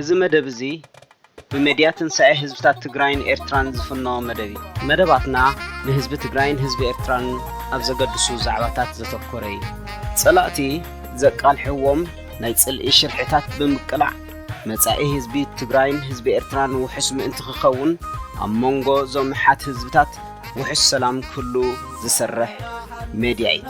እዚ መደብ እዚ ብመድያ ትንሳኤ ህዝብታት ትግራይን ኤርትራን ዝፍኖ መደብ እዩ። መደባትና ንህዝቢ ትግራይን ህዝቢ ኤርትራን ኣብ ዘገድሱ ዛዕባታት ዘተኮረ እዩ። ጸላእቲ ዘቃልሕዎም ናይ ጽልኢ ሽርሕታት ብምቅላዕ፣ መጻኢ ህዝቢ ትግራይን ህዝቢ ኤርትራን ውሑስ ምእንቲ ክኸውን፣ ኣብ መንጎ እዞም ኣሓት ህዝብታት ውሑስ ሰላም ክህሉ ዝሰርሕ ሜድያ እዩ።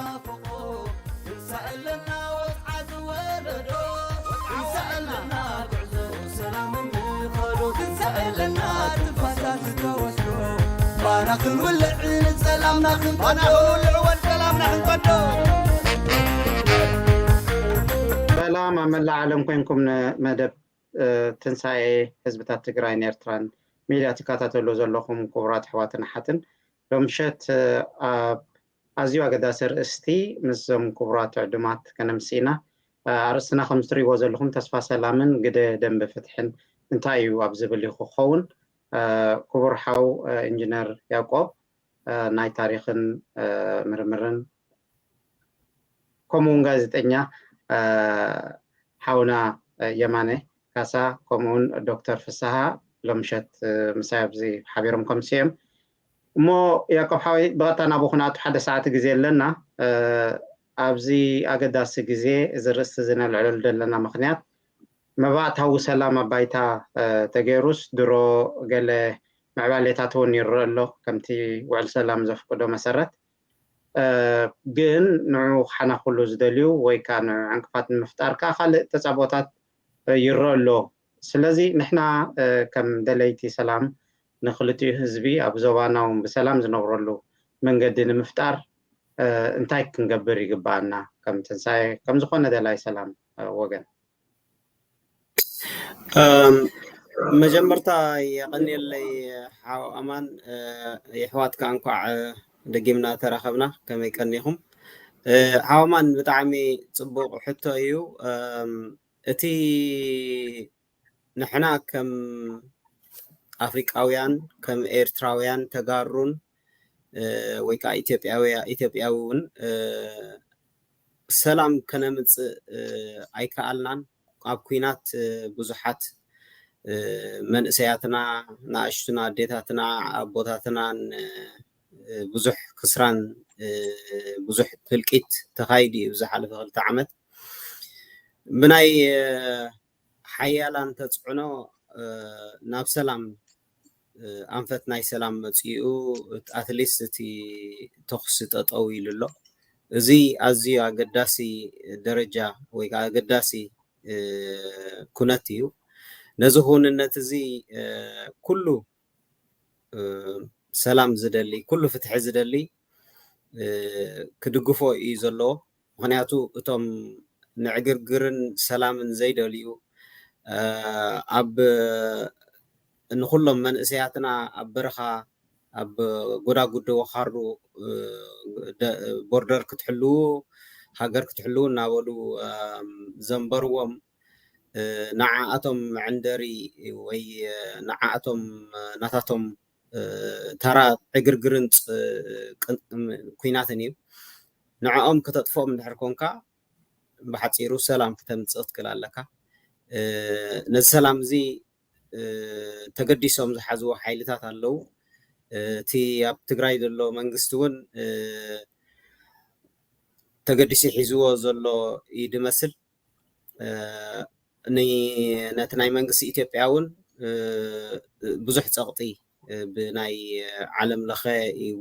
ባና ክንውልዕ ንጸላምና ክንቀዶ፣ ባና ክንውልዕ ወን ሰላምና ክንቀዶ። ሰላም ኣብ መላእ ዓለም ኮይንኩም ንመደብ ትንሳኤ ህዝብታት ትግራይን ኤርትራን ሚድያ ትከታተሉ ዘለኹም ክቡራት ኣሕዋትን ኣሓትን፣ ሎምሸት ኣብ ኣዝዩ ኣገዳሲ ኣርእስቲ ምስዞም ክቡራት ዕዱማት ከነምሲ ኢና። ኣርእስትና ከም እትሪእዎ ዘለኹም ተስፋ ሰላምን ግደ ደንበ ፍትሕን እንታይ እዩ ኣብ ዝብል እዩ ክኸውን። ክቡር ሓው ኢንጂነር ያዕቆብ ናይ ታሪኽን ምርምርን ከምኡ እውን ጋዜጠኛ ሓውና የማነ ካሳ ከምኡ እውን ዶክተር ፍስሃ ሎምሸት ምሳይ ኣብዚ ሓቢሮም ከምስኦም እሞ ያዕቆብ ሓወይ ብቐጥታ ናብኡ ክንኣቱ ሓደ ሰዓት ግዜ ኣለና። ኣብዚ ኣገዳሲ ግዜ እዚ ርእስቲ እዚ ነልዕለሉ ዘለና ምኽንያት መባእታዊ ሰላም ኣብ ባይታ ተገይሩስ ድሮ ገለ ምዕባሌታት እውን ይረአ ኣሎ ከምቲ ውዕል ሰላም ዘፍቅዶ መሰረት። ግን ንዑ ክሓናኹሉ ዝደልዩ ወይ ከዓ ንዑ ዕንቅፋት ንምፍጣር ከዓ ካልእ ተፃቦታት ይረአ ኣሎ። ስለዚ ንሕና ከም ደለይቲ ሰላም ንክልቲኡ ህዝቢ ኣብ ዞባና እውን ብሰላም ዝነብረሉ መንገዲ ንምፍጣር እንታይ ክንገብር ይግበኣና ከም ትንሳኤ ከም ዝኾነ ደላይ ሰላም ወገን? መጀመርታ የቐንየለይ ሓው ኣማን፣ የሕዋት ከዓ እንኳዕ ደጊምና ተራኸብና። ከመይ ቀኒኹም? ሓው ኣማን፣ ብጣዕሚ ፅቡቕ ሕቶ እዩ። እቲ ንሕና ከም ኣፍሪቃውያን፣ ከም ኤርትራውያን ተጋሩን ወይ ከዓ ኢትዮጵያዊ እውን ሰላም ከነምፅእ ኣይከኣልናን። ኣብ ኲናት ብዙሓት መንእሰያትና፣ ንኣሽቱና፣ ኣዴታትና፣ ኣቦታትናን ብዙሕ ክስራን ብዙሕ ህልቂት ተኻይዱ እዩ ዝሓለፈ ክልተ ዓመት። ብናይ ሓያላን ተፅዕኖ ናብ ሰላም ኣንፈት ናይ ሰላም መፂኡ ኣትሊስት እቲ ተኹሲ ጠጠው ኢሉ ኣሎ። እዚ ኣዝዩ ኣገዳሲ ደረጃ ወይ ከዓ ኣገዳሲ ኩነት እዩ። ነዚ ክውንነት እዚ ኩሉ ሰላም ዝደሊ ኩሉ ፍትሒ ዝደሊ ክድግፎ እዩ ዘለዎ። ምኽንያቱ እቶም ንዕግርግርን ሰላምን ዘይደልዩ ኣብ ንኩሎም መንእሰያትና ኣብ በረኻ ኣብ ጎዳጉዲ ወኻሩ ቦርደር ክትሕልዉ ሃገር ክትሕልዉ እናበሉ ዘንበርዎም ንዓኣቶም መዐንደሪ ወይ ንዓኣቶም ናታቶም ተራ ዕግርግርን ኲናትን እዩ። ንዕኦም ከተጥፍኦም እንድሕር ኮንካ ብሓፂሩ ሰላም ክተምፅእ ክትክእል ኣለካ። ነዚ ሰላም እዚ ተገዲሶም ዝሓዝዎ ሓይልታት ኣለዉ። እቲ ኣብ ትግራይ ዘሎ መንግስቲ እውን ተገዲሱ ሒዝዎ ዘሎ እዩ ድመስል። ነቲ ናይ መንግስቲ ኢትዮጵያ እውን ብዙሕ ፀቕጢ ብናይ ዓለም ለኸ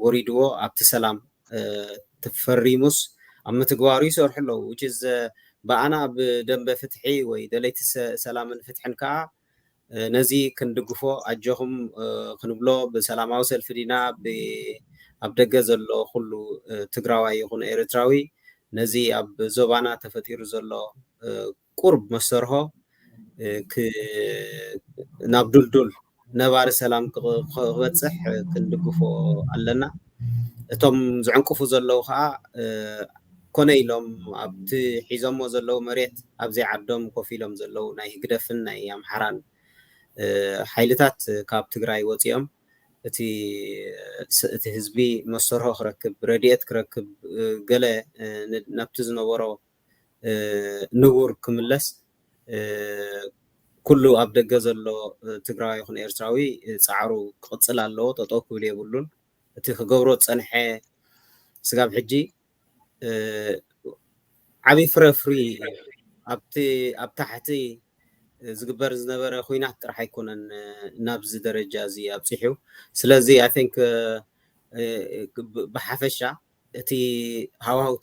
ወሪድዎ ኣብቲ ሰላም ተፈሪሙስ ኣብ ምትግባሩ ይሰርሑ ኣለዉ። ብኣና ብደንበ ፍትሒ ወይ ደለይቲ ሰላምን ፍትሕን ከዓ ነዚ ክንድግፎ ኣጆኹም ክንብሎ ብሰላማዊ ሰልፊ ዲና ኣብ ደገ ዘሎ ኩሉ ትግራዋይ ይኹን ኤርትራዊ ነዚ ኣብ ዞባና ተፈጢሩ ዘሎ ቁርብ መሰርሆ ናብ ዱልዱል ነባሪ ሰላም ክበፅሕ ክንድግፎ ኣለና። እቶም ዝዕንቅፉ ዘለዉ ከዓ ኮነ ኢሎም ኣብቲ ሒዞሞ ዘለዉ መሬት ኣብዘይ ዓዶም ኮፍ ኢሎም ዘለዉ ናይ ህግደፍን ናይ ኣምሓራን ሓይልታት ካብ ትግራይ ወፂኦም እቲ ህዝቢ መሰርሆ ክረክብ ረድኤት ክረክብ ገለ ናብቲ ዝነበሮ ንቡር ክምለስ ኩሉ ኣብ ደገ ዘሎ ትግራዊ ይኹን ኤርትራዊ ፃዕሩ ክቕፅል ኣለዎ፣ ጠጠው ክብል የብሉን። እቲ ክገብሮ ዝፀንሐ ስጋብ ሕጂ ዓብዪ ፍረ ኣፍርዩ እዩ። ኣብቲ ኣብ ታሕቲ ዝግበር ዝነበረ ኹናት ጥራሕ ኣይኮነን ናብዚ ደረጃ እዚ ኣብፂሑ። ስለዚ I think ብሓፈሻ እቲ ሃዋህው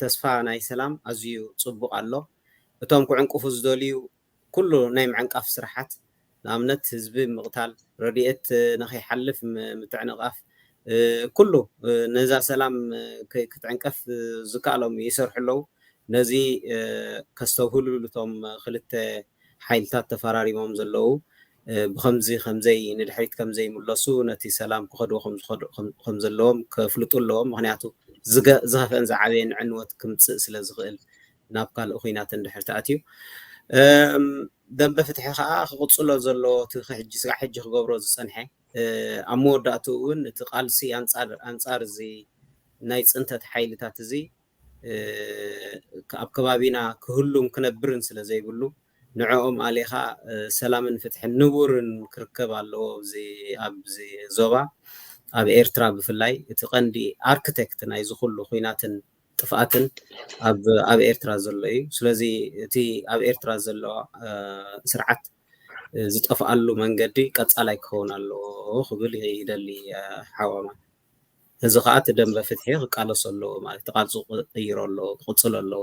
ተስፋ ናይ ሰላም ኣዝዩ ፅቡቕ ኣሎ። እቶም ክዕንቅፉ ዝደልዩ ኩሉ ናይ ምዕንቃፍ ስራሓት፣ ንኣብነት ህዝቢ ምቕታል፣ ረድኤት ንኸይሓልፍ ምትዕንቓፍ፣ ኩሉ ነዛ ሰላም ክትዕንቀፍ ዝከኣሎም ይሰርሑ ኣለዉ። ነዚ ከስተብህሉ እቶም ክልተ ሓይልታት ተፈራሪሞም ዘለዉ ብከምዚ ከምዘይ ንድሕሪት ከምዘይምለሱ፣ ነቲ ሰላም ክኸድዎ ከምዘለዎም ከፍልጡ ኣለዎም። ምክንያቱ ዝኸፍአን ዝዓበየን ዕንወት ክምፅእ ስለ ዝኽእል ናብ ካልእ ኩናት እንድሕር ተኣትዩ ደንበ ፍትሒ ከዓ ክቕፅሎ ዘለዎ እቲ ሕጂ ስጋዕ ሕጂ ክገብሮ ዝፀንሐ ኣብ መወዳእትኡ እውን እቲ ቃልሲ ኣንፃር ኣንፃር እዚ ናይ ፅንተት ሓይልታት እዚ ኣብ ከባቢና ክህሉን ክነብርን ስለ ዘይብሉ ንዕኦም ኣሊኻ ሰላምን ፍትሕን ንቡርን ክርከብ ኣለዎ። ኣብዚ ኣብዚ ዞባ ኣብ ኤርትራ ብፍላይ እቲ ቀንዲ ኣርክቴክት ናይዚ ኩሉ ኩናትን ጥፍኣትን ኣብ ኣብ ኤርትራ ዘሎ እዩ። ስለዚ እቲ ኣብ ኤርትራ ዘሎ ስርዓት ዝጠፍኣሉ መንገዲ ቀጻላይ ክኸውን ኣለዎ ክብል ይደሊ ሓዋማ። እዚ ከዓ እቲ ደንበ ፍትሒ ክቃለሶ ኣለዎ ማለት እቲ ቃልሱ ክቅይሮ ኣለዎ ክቅፅሎ ኣለዎ።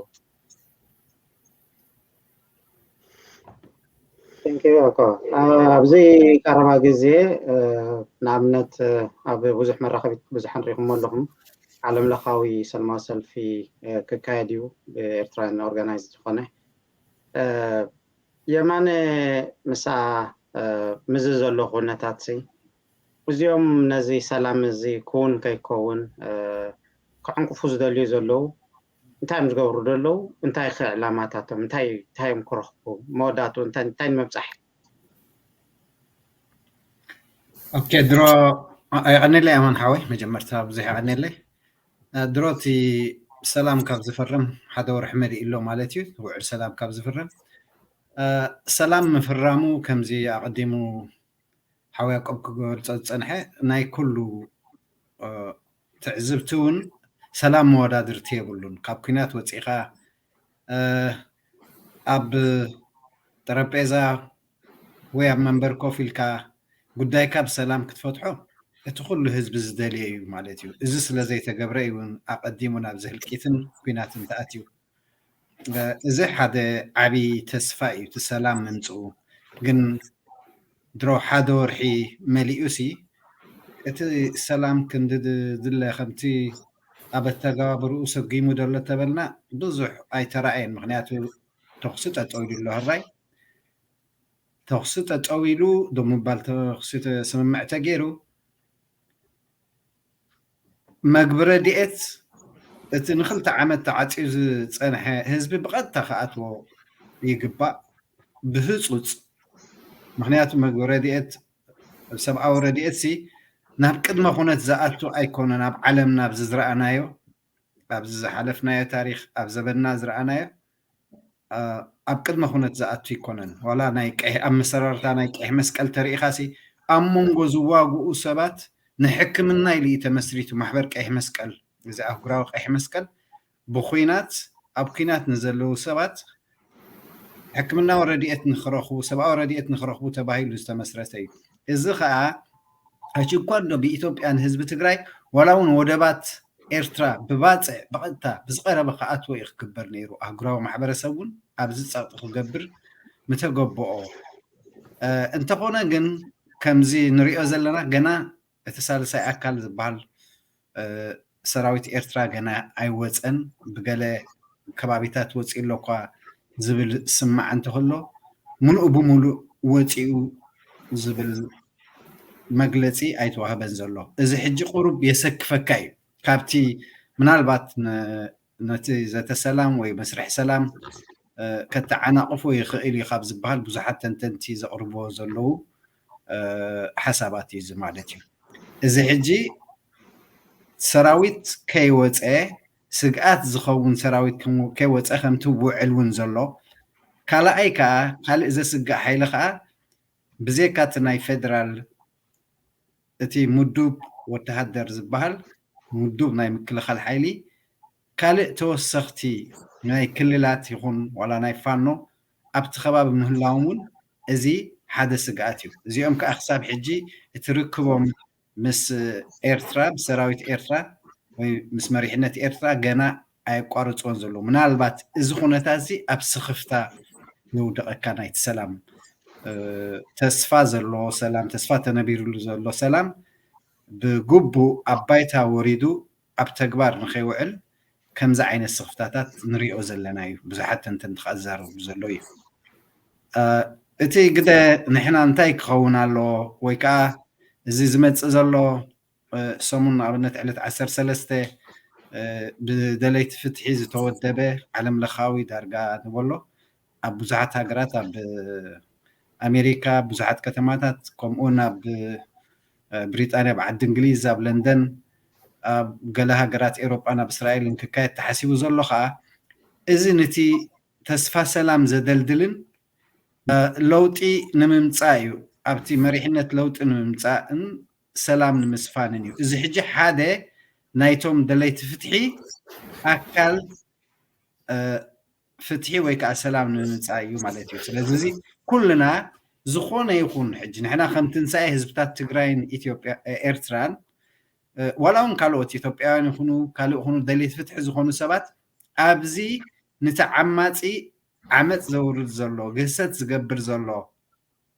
Thank you እኮ ኣብዚ ቀረባ ግዜ ንኣብነት ኣብ ብዙሕ መራኸቢት ብዙሓን ሪኹሞ ኣለኹም። ዓለም ለኻዊ ሰላማዊ ሰልፊ ክካየድ እዩ ብኤርትራውያን ኦርጋናይዝ ዝኾነ የማነ ምሳ ምዝ ዘሎ ኩነታት እዚኦም ነዚ ሰላም እዚ ክውን ከይከውን ክዕንቅፉ ዝደልዩ ዘለዉ እንታይ እዮም ዝገብሩ ዘለዉ? እንታይ ከ ዕላማታቶም እንታይ እንታይ እዮም ክረኽቡ መወዳእቱ እንታይ እንታይ ንምብፃሕ? ኦኬ ድሮ የቐኒለይ ኣማን ሓወይ መጀመርታ ብዙሕ የቐኒለይ። ድሮ እቲ ሰላም ካብ ዝፍርም ሓደ ወርሒ መሊእ ኣሎ ማለት እዩ። ውዕል ሰላም ካብ ዝፍርም ሰላም ምፍራሙ ከምዚ ኣቐዲሙ ሓው ያቆብ ክገልፆ ዝፀንሐ ናይ ኩሉ ትዕዝብቲ እውን ሰላም መወዳድርቲ የብሉን። ካብ ኩናት ወፂእኻ ኣብ ጠረጴዛ ወይ ኣብ መንበር ኮፍ ኢልካ ጉዳይካ ብሰላም ክትፈትሖ እቲ ኩሉ ህዝቢ ዝደልዮ እዩ ማለት እዩ። እዚ ስለ ዘይተገብረ እዩ እውን ኣቐዲሙ ናብዚ ህልቂትን ኩናትን ተኣትዩ። እዚ ሓደ ዓብዪ ተስፋ እዩ እቲ ሰላም ምምፅኡ። ግን ድሮ ሓደ ወርሒ መሊኡ ሲ እቲ ሰላም ክንዲ ዝድለ ከምቲ ኣብ ኣተገባብርኡ ሰጊሙ ዘሎ ተበልና ብዙሕ ኣይተራእየን። ምክንያቱ ተኩሲ ጠጠው ኢሉ ኣሎ። ህራይ ተኩሲ ጠጠው ኢሉ ዶ ምባል ተኩሲ ስምምዕ ተገይሩ መግቢ ረድኤት እቲ ንክልተ ዓመት ተዓፅዩ ዝፀንሐ ህዝቢ ብቐጥታ ክኣትዎ ይግባእ ብህፁፅ። ምክንያቱ መግቢ ረድኤት ሰብኣዊ ረድኤት ሲ ናብ ቅድመ ኩነት ዝኣቱ ኣይኮነን። ኣብ ዓለምና ኣብዚ ዝረኣናዮ ኣብዚ ዝሓለፍናዮ ታሪክ ኣብ ዘበንና ዝረኣናዮ ኣብ ቅድመ ኩነት ዝኣቱ ኣይኮነን። ዋላ ናይ ቀይሕ ኣብ መሰራርታ ናይ ቀይሕ መስቀል ተሪኢኻ ሲ ኣብ መንጎ ዝዋግኡ ሰባት ንሕክምና ኢሉ እዩ ተመስሪቱ ማሕበር ቀይሕ መስቀል። እዚ ኣህጉራዊ ቀይሕ መስቀል ብኩናት ኣብ ኩናት ንዘለዉ ሰባት ሕክምናዊ ረድኤት ንክረኽቡ ሰብኣዊ ረድኤት ንክረኽቡ ተባሂሉ ዝተመስረተ እዩ። እዚ ከዓ ሕጂ እኳ እንዶ ብኢትዮጵያ ንህዝቢ ትግራይ ዋላ እውን ወደባት ኤርትራ ብባፅዕ ብቐጥታ ብዝቐረበ ክኣትዎ እዩ ክግበር ነይሩ። ኣህጉራዊ ማሕበረሰብ እውን ኣብዚ ፀቕጢ ክገብር ምተገበኦ። እንተኾነ ግን ከምዚ ንሪኦ ዘለና ገና እቲ ሳልሳይ ኣካል ዝበሃል ሰራዊት ኤርትራ ገና ኣይወፀን። ብገለ ከባቢታት ወፂኡ ኣሎ እኳ ዝብል ስማዕ እንተክሎ ሙሉእ ብሙሉእ ወፂኡ ዝብል መግለፂ ኣይተዋህበን ዘሎ። እዚ ሕጂ ቁሩብ የሰክፈካ እዩ። ካብቲ ምናልባት ነቲ ዘተ ሰላም ወይ መስርሕ ሰላም ከተዓናቕፎ ይኽእል እዩ ካብ ዝበሃል ብዙሓት ተንተንቲ ዘቕርብዎ ዘለዉ ሓሳባት እዩ እዚ ማለት እዩ። እዚ ሕጂ ሰራዊት ከይወፀ ስግኣት ዝኸውን ሰራዊት ከይወፀ ከምቲ ውዕል እውን ዘሎ ካልኣይ ከዓ ካልእ ዘስግእ ሓይሊ ከዓ ብዘይካ እቲ ናይ ፌደራል እቲ ምዱብ ወተሃደር ዝበሃል ምዱብ ናይ ምክልኻል ሓይሊ ካልእ ተወሰኽቲ ናይ ክልላት ይኹን ዋላ ናይ ፋኖ ኣብቲ ከባቢ ምህላዎም እውን እዚ ሓደ ስግኣት እዩ። እዚኦም ከዓ ክሳብ ሕጂ እቲ ርክቦም ምስ ኤርትራ ብሰራዊት ኤርትራ ወይ ምስ መሪሕነት ኤርትራ ገና ኣየቋርፅዎን ዘለዉ። ምናልባት እዚ ኩነታት እዚ ኣብ ስኽፍታ ዘውደቐካ ናይቲ ሰላም ተስፋ ዘሎ ሰላም ተስፋ ተነቢሩሉ ዘሎ ሰላም ብግቡእ ኣብ ባይታ ወሪዱ ኣብ ተግባር ንኸይውዕል ከምዚ ዓይነት ስኽፍታታት ንሪኦ ዘለና እዩ። ብዙሓት ተንተንቲ ከዓ ዝዛረቡ ዘሎ እዩ። እቲ ግደ ንሕና እንታይ ክኸውን ኣለዎ ወይ ከዓ እዚ ዝመፅእ ዘሎ ሰሙን ንኣብነት ዕለት ዓሰርተ ሰለስተ ብደለይቲ ፍትሒ ዝተወደበ ዓለም ለኻዊ ዳርጋ ንበሎ ኣብ ብዙሓት ሃገራት ኣብ ኣሜሪካ ብዙሓት ከተማታት ከምኡውን ኣብ ብሪጣንያ ኣብ ዓዲ እንግሊዝ ኣብ ለንደን ኣብ ገለ ሃገራት ኤሮጳን ኣብ እስራኤልን ክካየድ ተሓሲቡ ዘሎ ከዓ እዚ ነቲ ተስፋ ሰላም ዘደልድልን ለውጢ ንምምፃእ እዩ። ኣብቲ መሪሕነት ለውጢ ንምምፃእን ሰላም ንምስፋንን እዩ። እዚ ሕጂ ሓደ ናይቶም ደለይቲ ፍትሒ ኣካል ፍትሒ ወይ ከዓ ሰላም ንምምፃእ እዩ ማለት እዩ። ስለዚ እዚ ኩልና ዝኾነ ይኹን ሕጂ ንሕና ከም ትንሳኤ ህዝብታት ትግራይን ኢትዮጵያ ኤርትራን ዋላ እውን ካልኦት ኢትዮጵያውያን ይኹኑ ካልእ ይኹኑ ደለይቲ ፍትሒ ዝኾኑ ሰባት ኣብዚ ንተዓማፂ ዓመፅ ዘውርድ ዘሎ ግህሰት ዝገብር ዘሎ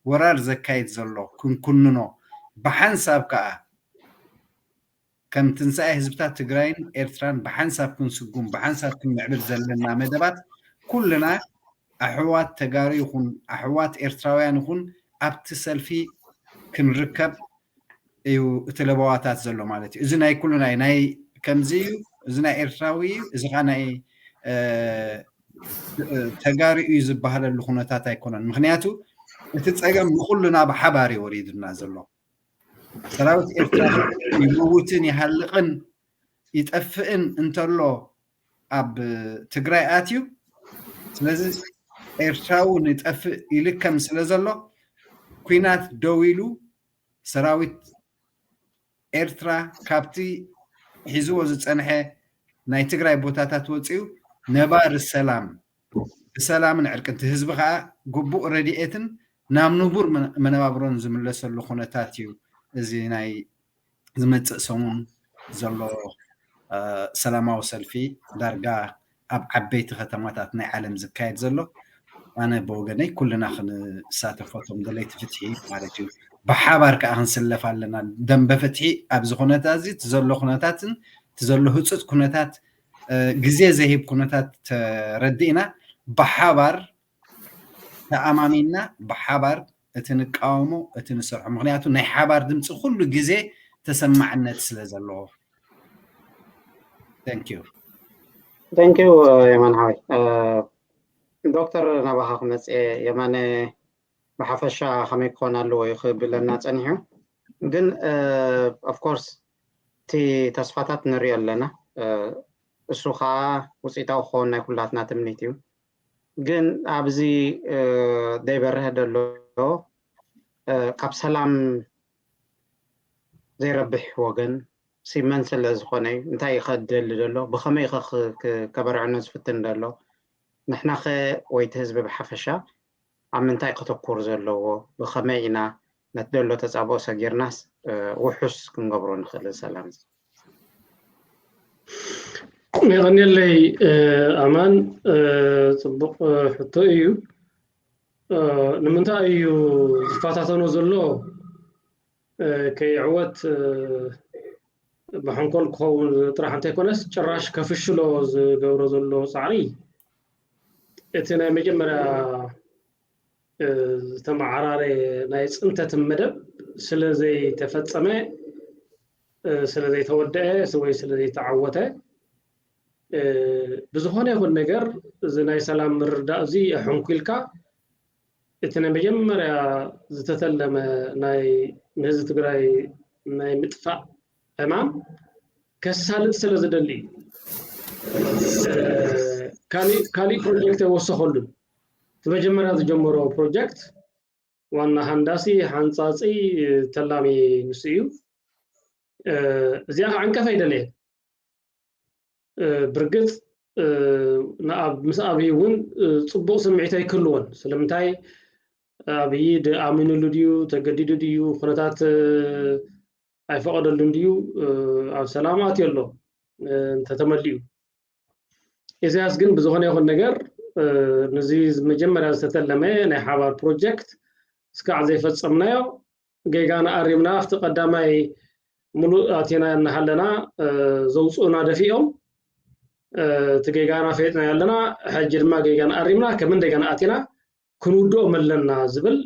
ወራር ዘካይድ ዘሎ ክንኩንኖ ብሓንሳብ ከዓ ከም ትንሳኤ ህዝብታት ትግራይን ኤርትራን ብሓንሳብ ክንስጉም ብሓንሳብ ክንምዕብል ዘለና መደባት ኩልና ኣሕዋት ተጋሩ ይኹን ኣሕዋት ኤርትራውያን ይኹን ኣብቲ ሰልፊ ክንርከብ እዩ እቲ ለበዋታት ዘሎ ማለት እዩ። እዚ ናይ ኩሉ ናይ ናይ ከምዚ እዩ። እዚ ናይ ኤርትራዊ እዩ። እዚ ከዓ ናይ ተጋሩ እዩ ዝበሃለሉ ኩነታት ኣይኮነን። ምክንያቱ እቲ ፀገም ንኩሉና ብሓባር እዩ ወሪድና ዘሎ። ሰራዊት ኤርትራ ይመውትን ይሃልቕን ይጠፍእን እንተሎ ኣብ ትግራይ ኣትዩ። ስለዚ ኤርትራዊ ንጠፍእ ይልከም ስለ ዘሎ ኩናት ደው ኢሉ ሰራዊት ኤርትራ ካብቲ ሒዝዎ ዝፀንሐ ናይ ትግራይ ቦታታት ወፂኡ ነባሪ ሰላም ብሰላምን ዕርቅን እቲ ህዝቢ ከዓ ግቡእ ረድኤትን ናብ ንቡር መነባብሮን ዝምለሰሉ ኩነታት እዩ እዚ ናይ ዝመፅእ ሰሙን ዘሎ ሰላማዊ ሰልፊ ዳርጋ ኣብ ዓበይቲ ከተማታት ናይ ዓለም ዝካየድ ዘሎ ኣነ ብወገነይ ኩልና ክንሳተፎ እቶም ደለይቲ ፍትሒ ማለት እዩ ብሓባር ከዓ ክንስለፍ ኣለና ደንበ ፍትሒ ኣብዚ ኩነታት እዚ እቲ ዘሎ ኩነታትን እቲ ዘሎ ህፁፅ ኩነታት ግዜ ዘይህብ ኩነታት ተረዲእና ብሓባር ተኣማሚንና ብሓባር እቲ ንቃወሞ እቲ ንሰርሖ ምክንያቱ ናይ ሓባር ድምፂ ኩሉ ግዜ ተሰማዕነት ስለ ዘለዎ thank you የማን ሓወይ ዶክተር ናባኻ ክመፅእ የማነ ብሓፈሻ ከመይ ክኾን ኣለዎ እዩ ክብለና ፀኒሑ ግን of course እቲ ተስፋታት ንሪኦ ኣለና እሱ ከዓ ውፅኢታዊ ክኸውን ናይ ኩላትና ትምኒት እዩ ግን ኣብዚ ዘይበርህ ዘሎ ካብ ሰላም ዘይረብሕ ወገን ሲመን ስለ ዝኾነ እዩ እንታይ እዩ ከደሊ ዘሎ ብኸመይ ከበርዕኖ ዝፍትን ዘሎ ንሕናኸ ወይቲ ህዝቢ ብሓፈሻ ኣብ ምንታይ ከተኩር ዘለዎ ብኸመይ ኢና ነቲ ዘሎ ተፃብኦ ሰጊርናስ ውሑስ ክንገብሮ ንኽእል ሰላም የቐንየለይ ኣማን ፅቡቕ ሕቶ እዩ ንምንታይ እዩ ዝፈታተኖ ዘሎ ከይዕወት መሐንኮል ክኸውን ጥራሕ እንተይኮነስ ጭራሽ ከፍሽሎ ዝገብሮ ዘሎ ፃዕሪ እቲ ናይ መጀመርያ ዝተመዓራረ ናይ ፅንተት መደብ ስለ ዘይተፈፀመ ስለ ዘይተወደአ ወይ ስለ ዘይተዓወተ ብዝኾነ ይኹን ነገር እዚ ናይ ሰላም ምርዳእ እዚ ኣሐንኩልካ እቲ ናይ መጀመርያ ዝተተለመ ናይ ንህዝቢ ትግራይ ናይ ምጥፋእ ዕማም ከሳልጥ ስለ ዝደሊ እዩ። ካሊእ ፕሮጀክት ኣይወሰኸሉን። እቲ መጀመርያ ዝጀመሮ ፕሮጀክት ዋና ሃንዳሲ፣ ሓንጻጺ፣ ተላሚ ንሱ እዩ። እዚኣ ክዕንቀፍ ኣይደለየን። ብርግጽ ምስ ኣብይ እውን ጽቡቕ ስምዒት ኣይክህልዎን። ስለምንታይ? ኣብይ ኣሚኑሉ ድዩ? ተገዲዱ ድዩ? ኩነታት ኣይፈቐደሉን ድዩ? ኣብ ሰላም ኣትዮ ኣሎ እንተተመሊኡ። ኢሳያስ ግን ብዝኾነ ይኹን ነገር፣ ነዚ መጀመርያ ዝተተለመ ናይ ሓባር ፕሮጀክት እስካዕ ዘይፈጸምናዮ፣ ጌጋና ኣሪምና ኣብቲ ቀዳማይ ምሉእ ኣቲና እናሃለና፣ ዘውፅኡና ደፊኦም፣ እቲ ጌጋና ፈይጥና ኣለና፣ ሕጂ ድማ ጌጋና ኣሪምና ከም እንደገና ኣቲና ክንውድኦም ኣለና ዝብል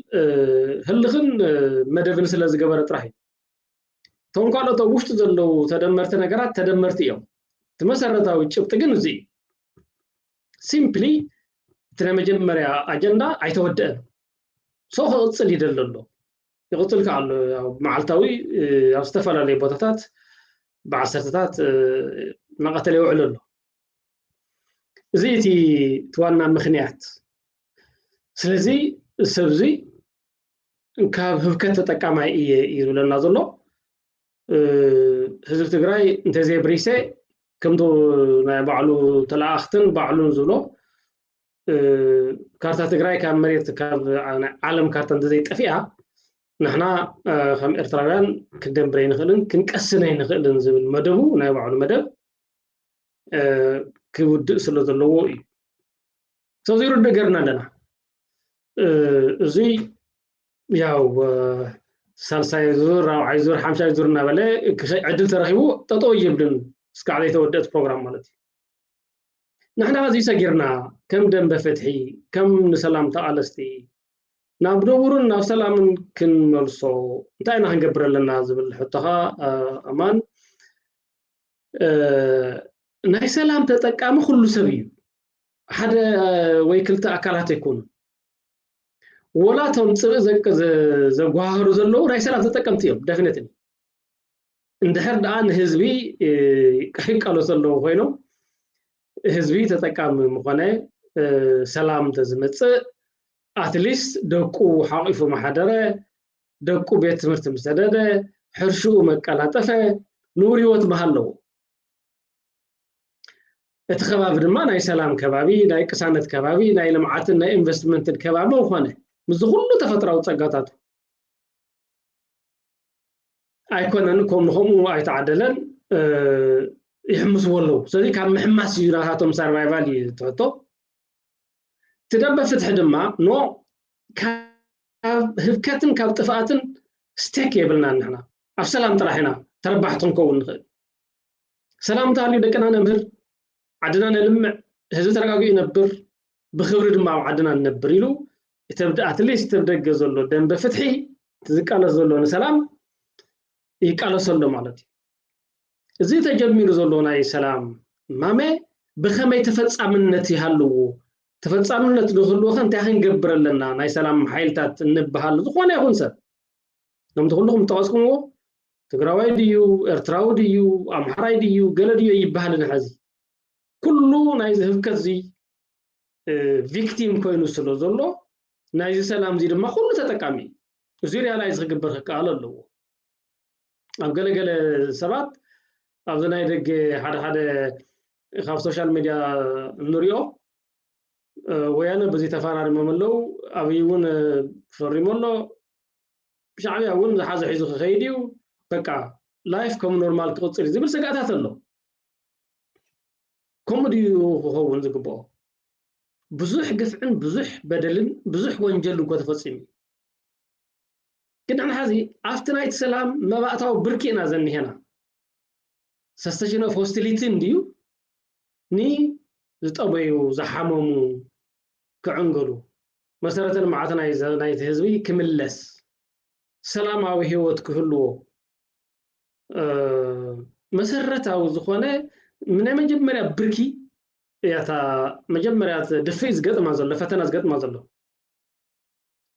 ህልኽን መደብን ስለ ዝገበረ ጥራሕ እዩ። እቶም ካልኦት ኣብ ውሽጡ ዘለዉ ተደመርቲ ነገራት ተደመርቲ እዮም። እቲ መሰረታዊ ጭብጢ ግን እዚ እዩ። ሲምፕሊ እቲ ናይ መጀመርያ ኣጀንዳ ኣይተወደአን። ሶ ክቕጽል ይደሊ ኣሎ። ይቕጽል ከኣ ኣሎ። ያው መዓልታዊ ኣብ ዝተፈላለዩ ቦታታት ብዓሰርተታት እናቐተለ ይውዕል ኣሎ። እዚ እቲ ዋና ምኽንያት። ስለዚ ሰብ እዚ ካብ ህብከት ተጠቃማይ እየ እዩ ዝብለና ዘሎ። ህዝቢ ትግራይ እንተዘየብሪሰ ከምቲ ናይ ባዕሉ ተለኣኽትን ባዕሉን ዝብሎ፣ ካርታ ትግራይ ካብ መሬት፣ ካብ ዓለም ካርታ እንተዘይጠፊኣ ንሕና ከም ኤርትራውያን ክንደንብር ኣይንኽእልን ክንቀስን ኣይንኽእልን ዝብል መደቡ፣ ናይ ባዕሉ መደብ ክውድእ ስለ ዘለዎ እዩ። ሰዚ ርድእ ገርና ኣለና። እዚ ያው ሳልሳይ ዙር፣ ራብዓይ ዙር፣ ሓምሻይ ዙር እናበለ ዕድል ተረኺቡ ጠጠው ይብልን እስካዕ ዘይተወደአት ፕሮግራም ማለት እዩ። ንሕና እዚ ሰጊርና ከም ደንበ ፍትሒ፣ ከም ንሰላም ተቓለስቲ ናብ ንቡርን ናብ ሰላምን ክንመልሶ እንታይ ኢና ክንገብር ኣለና ዝብል ሕቶኻ ኣማን፣ ናይ ሰላም ተጠቃሚ ኩሉ ሰብ እዩ። ሓደ ወይ ክልተ ኣካላት ኣይኮኑን። ወላ እቶም ፅብእ ዘጓሃሩ ዘለዉ ናይ ሰላም ተጠቀምቲ እዮም። ደፍነት እንድሕር ደኣ ንህዝቢ ይቃለሱ ዘለዉ ኮይኖም ህዝቢ ተጠቃሚ ምኾነ፣ ሰላም እንተዝመፅእ ኣትሊስት ደቁ ሓቂፉ መሓደረ፣ ደቁ ቤት ትምህርቲ ምሰደደ፣ ሕርሽኡ መቀላጠፈ፣ ንቡር ህይወት ምሃለዎ። እቲ ከባቢ ድማ ናይ ሰላም ከባቢ፣ ናይ ቅሳነት ከባቢ፣ ናይ ልምዓትን ናይ ኢንቨስትመንትን ከባቢ ምኾነ፣ ምስዚ ኩሉ ተፈጥራዊ ፀጋታቱ። ኣይኮነን፣ ከም ንኸምኡ ኣይተዓደለን፣ ይሕምስዎ ኣለዉ። ስለዚ ካብ ምሕማስ እዩ ናታቶም ሰርቫይቫል እዩ ትሕቶ። እቲ ደንበ ፍትሒ ድማ ኖ፣ ካብ ህብከትን ካብ ጥፍኣትን ስቴክ የብልናን። ንሕና ኣብ ሰላም ጥራሕ ኢና ተረባሕቲ ክንከውን ንኽእል። ሰላም እንተሃልዩ ደቅና ነምህር፣ ዓድና ነልምዕ፣ ህዝቢ ተረጋጊኡ ይነብር፣ ብኽብሪ ድማ ኣብ ዓድና ንነብር ኢሉ እቲ ኣብ ኣትሊስት ኣብ ደገ ዘሎ ደንበ ፍትሒ፣ እቲ ዝቃለስ ዘሎ ንሰላም ይቃለስ ኣሎ ማለት እዩ። እዚ ተጀሚሩ ዘሎ ናይ ሰላም ማመ ብኸመይ ተፈጻምነት ይሃልዎ? ተፈጻምነት ንክህልዎ ከ እንታይ ክንገብር ኣለና? ናይ ሰላም ሓይልታት እንበሃል ዝኾነ ይኹን ሰብ፣ ከምቲ ኩልኹም ዝጠቐስኩምዎ፣ ትግራዋይ ድዩ፣ ኤርትራዊ ድዩ፣ ኣምሓራይ ድዩ፣ ገለ ድዩ ኣይበሃልን። ሕዚ ኩሉ ናይዚ ህብከት እዚ ቪክቲም ኮይኑ ስለ ዘሎ፣ ናይዚ ሰላም እዚ ድማ ኩሉ ተጠቃሚ እዩ። እዚ ሪያላይዝ ክግበር ክከኣል ኣለዎ። ኣብ ገለገለ ሰባት ኣብዚ ናይ ደገ ሓደ ሓደ ካብ ሶሻል ሚድያ እንሪኦ፣ ወያነ በዚ ተፈራሪሞም ኣለዉ፣ ኣብይ እውን ፈሪሙ ኣሎ፣ ሻዕብያ እውን ዝሓዘ ሒዙ ክኸይድ እዩ፣ በቃ ላይፍ ከም ኖርማል ክቕፅል እዩ ዝብል ስግኣታት ኣሎ። ከምኡ ድዩ ክኸውን ዝግብኦ? ብዙሕ ግፍዕን ብዙሕ በደልን ብዙሕ ወንጀል እኮ ተፈፂሙ እዩ። ግን ንሕና ሕዚ ኣብቲ ናይቲ ሰላም መባእታዊ ብርኪ ኢና ዘኒሄና። ሰሰሽን ኦፍ ሆስቲሊቲ እንድዩ ንዝጠበዩ ዝሓመሙ ክዕንገሉ፣ መሰረተ ልምዓት ናይቲ ህዝቢ ክምለስ፣ ሰላማዊ ህይወት ክህልዎ፣ መሰረታዊ ዝኾነ ናይ መጀመርያ ብርኪ እያ። እታ መጀመርያ ድፍእ ዝገጥማ ዘሎ፣ ፈተና ዝገጥማ ዘሎ።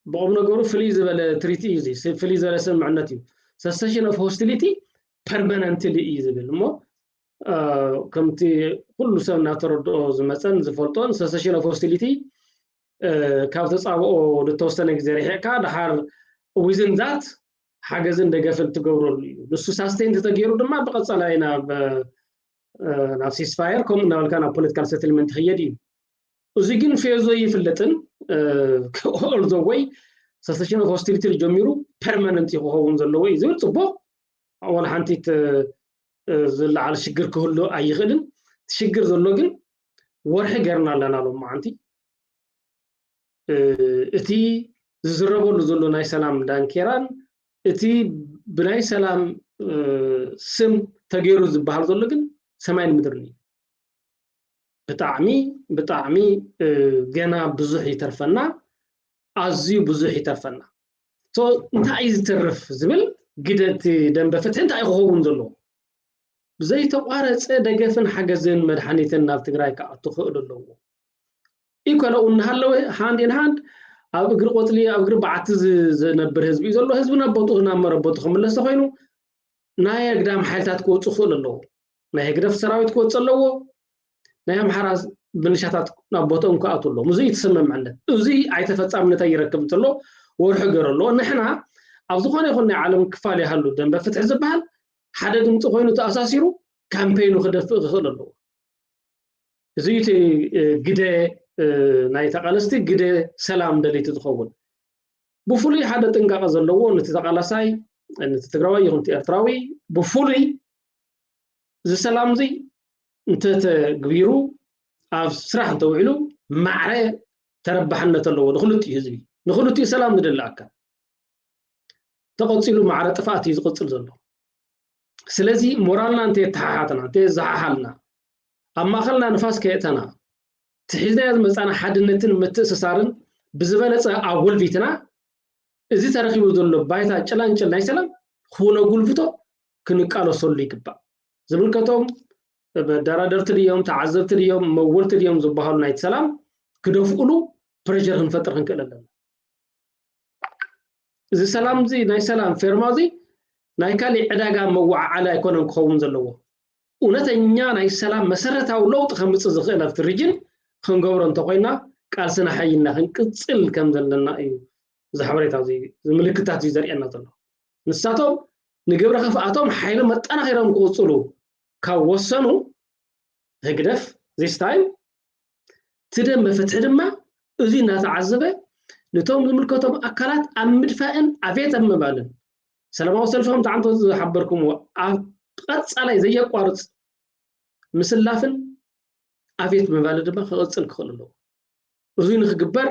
ብቑም ነገሩ ፍልይ ዝበለ ትሪት እዩ እዚ፣ ፍልይ ዝበለ ስምምዕነት እዩ። ሰሰሽን ኦፍ ሆስቲሊቲ ፐርማነንትሊ እዩ ዝብል እሞ፣ ከምቲ ኩሉ ሰብ እናተረድኦ ዝመፀን ዝፈልጦን፣ ሰሰሽን ኦፍ ሆስቲሊቲ ካብ ተፃብኦ ዝተወሰነ ግዜ ርሒቕካ ድሓር within that ሓገዝን ደገፍን ትገብረሉ እዩ። ንሱ sustain ተተገይሩ ድማ ብቐፃላይ ናብ ናብ ceasefire ከምኡ እናበልካ ናብ political settlement ክኸይድ እዩ። እዚ ግን phase ኡ ኣይፍለጥን። All the way cessation of hostility ጀሚሩ permanent እዩ ክኸውን ዘለዎ እዩ ዝብል ፅቡቕ። ዋላ ሓንቲ ዝለዓል ሽግር ክህሉ ኣይኽእልን። እቲ ሽግር ዘሎ ግን ወርሒ ገይርና ኣለና ሎማዓንቲ። እቲ ዝዝረበሉ ዘሎ ናይ ሰላም ዳንኬራን እቲ ብናይ ሰላም ስም ተገይሩ ዝበሃል ዘሎ ግን ሰማይን ምድርን እዩ። ብጣዕሚ ብጣዕሚ ገና ብዙሕ ይተርፈና፣ ኣዝዩ ብዙሕ ይተርፈና። እንታይ እዩ ዝተርፍ ዝብል ግደ እቲ ደንበ ፍትሒ እንታይ እዩ ክኸውን ዘለዎ? ብዘይተቋረፀ ደገፍን ሓገዝን መድሓኒትን ናብ ትግራይ ክኣቱ ክኽእል ኣለዎ። ኢኮኖኡ እናሃለወ hand in hand ኣብ እግሪ ቆፅሊ ኣብ እግሪ በዓቲ ዝነብር ህዝቢ እዩ ዘሎ። ህዝቢ ናብ ቦትኡ ናብ መረቦቱ ክምለስ ተኮይኑ ናይ ኣግዳም ሓይልታት ክወፁ ክኽእል ኣለዎ። ናይ ህግደፍ ሰራዊት ክወፅ ኣለዎ። ናይ ኣምሓራ ምልሻታት ናብ ቦትኦም ክኣቱ ኣለዎም። እዚ እዩ እቲ ስምምዕነት። እዚ ኣይተፈፃምነት ኣይረክብ እንተሎ ወርሑ ገይሩ ኣለዎ። ንሕና ኣብ ዝኾነ ይኹን ናይ ዓለም ክፋል ይሃሉ ደንበ ፍትሒ ዝበሃል ሓደ ድምፂ ኮይኑ ተኣሳሲሩ ካምፔይኑ ክደፍእ ክኽእል ኣለዎ። እዚ እቲ ግደ ናይ ተቓለስቲ ግደ ሰላም ደለይቲ ዝኸውን ብፍሉይ ሓደ ጥንቃቐ ዘለዎ ነቲ ተቓላሳይ ነቲ ትግራዋይ ይኹን እቲ ኤርትራዊ ብፍሉይ እዚ ሰላም እዚ እንተተግቢሩ ኣብ ስራሕ እንተውዒሉ ማዕረ ተረባሕነት ኣለዎ ንክልቲኡ ህዝቢ ንክልቲኡ ሰላም ዝደሊ ኣካል ተቐፂሉ ማዕረ ጥፍኣት እዩ ዝቕፅል ዘሎ። ስለዚ ሞራልና እንተየተሓሓትና እንተየዘሓሓልና ኣብ ማእኸልና ንፋስ ከየእተና እቲ ሒዝናዮ ዝመፃና ሓድነትን ምትእስሳርን ብዝበለፀ ኣጎልቢትና እዚ ተረኺቡ ዘሎ ባይታ ጭላንጭል ናይ ሰላም ክውን ኣጉልብቶ ክንቃለሰሉ ይግባእ። ዝምልከቶም መደራደርቲ ድዮም፣ ተዓዘብቲ ድዮም፣ መወልቲ ድዮም ዝበሃሉ ናይቲ ሰላም ክደፍኡሉ ፕሬሸር ክንፈጥር ክንክእል ኣለና። እዚ ሰላም እዚ ናይ ሰላም ፌርማ እዚ ናይ ካሊእ ዕዳጋ መወዓዓሊ ኣይኮነን ክኸውን ዘለዎ። እውነተኛ ናይ ሰላም መሰረታዊ ለውጢ ከምፅእ ዝኽእል ኣብቲ ሪጅን ክንገብሮ እንተኮይና ቃልስና ሓይልና ክንቅፅል ከም ዘለና እዩ እዚ ሓበሬታ እዚ ምልክታት እዩ ዘርእየና ዘሎ። ንሳቶም ንግብረ ክፍኣቶም ሓይሊ መጠናኺሮም ክቕፅሉ ካብ ወሰኑ ህግደፍ this time እቲ ደንበ ፍትሒ ድማ እዚ እናተዓዘበ ነቶም ዝምልከቶም ኣካላት ኣብ ምድፋእን ኣቤት ኣብ ምባልን ሰላማዊ ሰልፊ ከምቲ ዓንቶ ዝሓበርኩምዎ ኣብ ቀፃላይ ዘየቋርፅ ምስላፍን ኣቤት ምባል ድማ ክቕፅል ክኽእል ኣለዎ። እዚ ንክግበር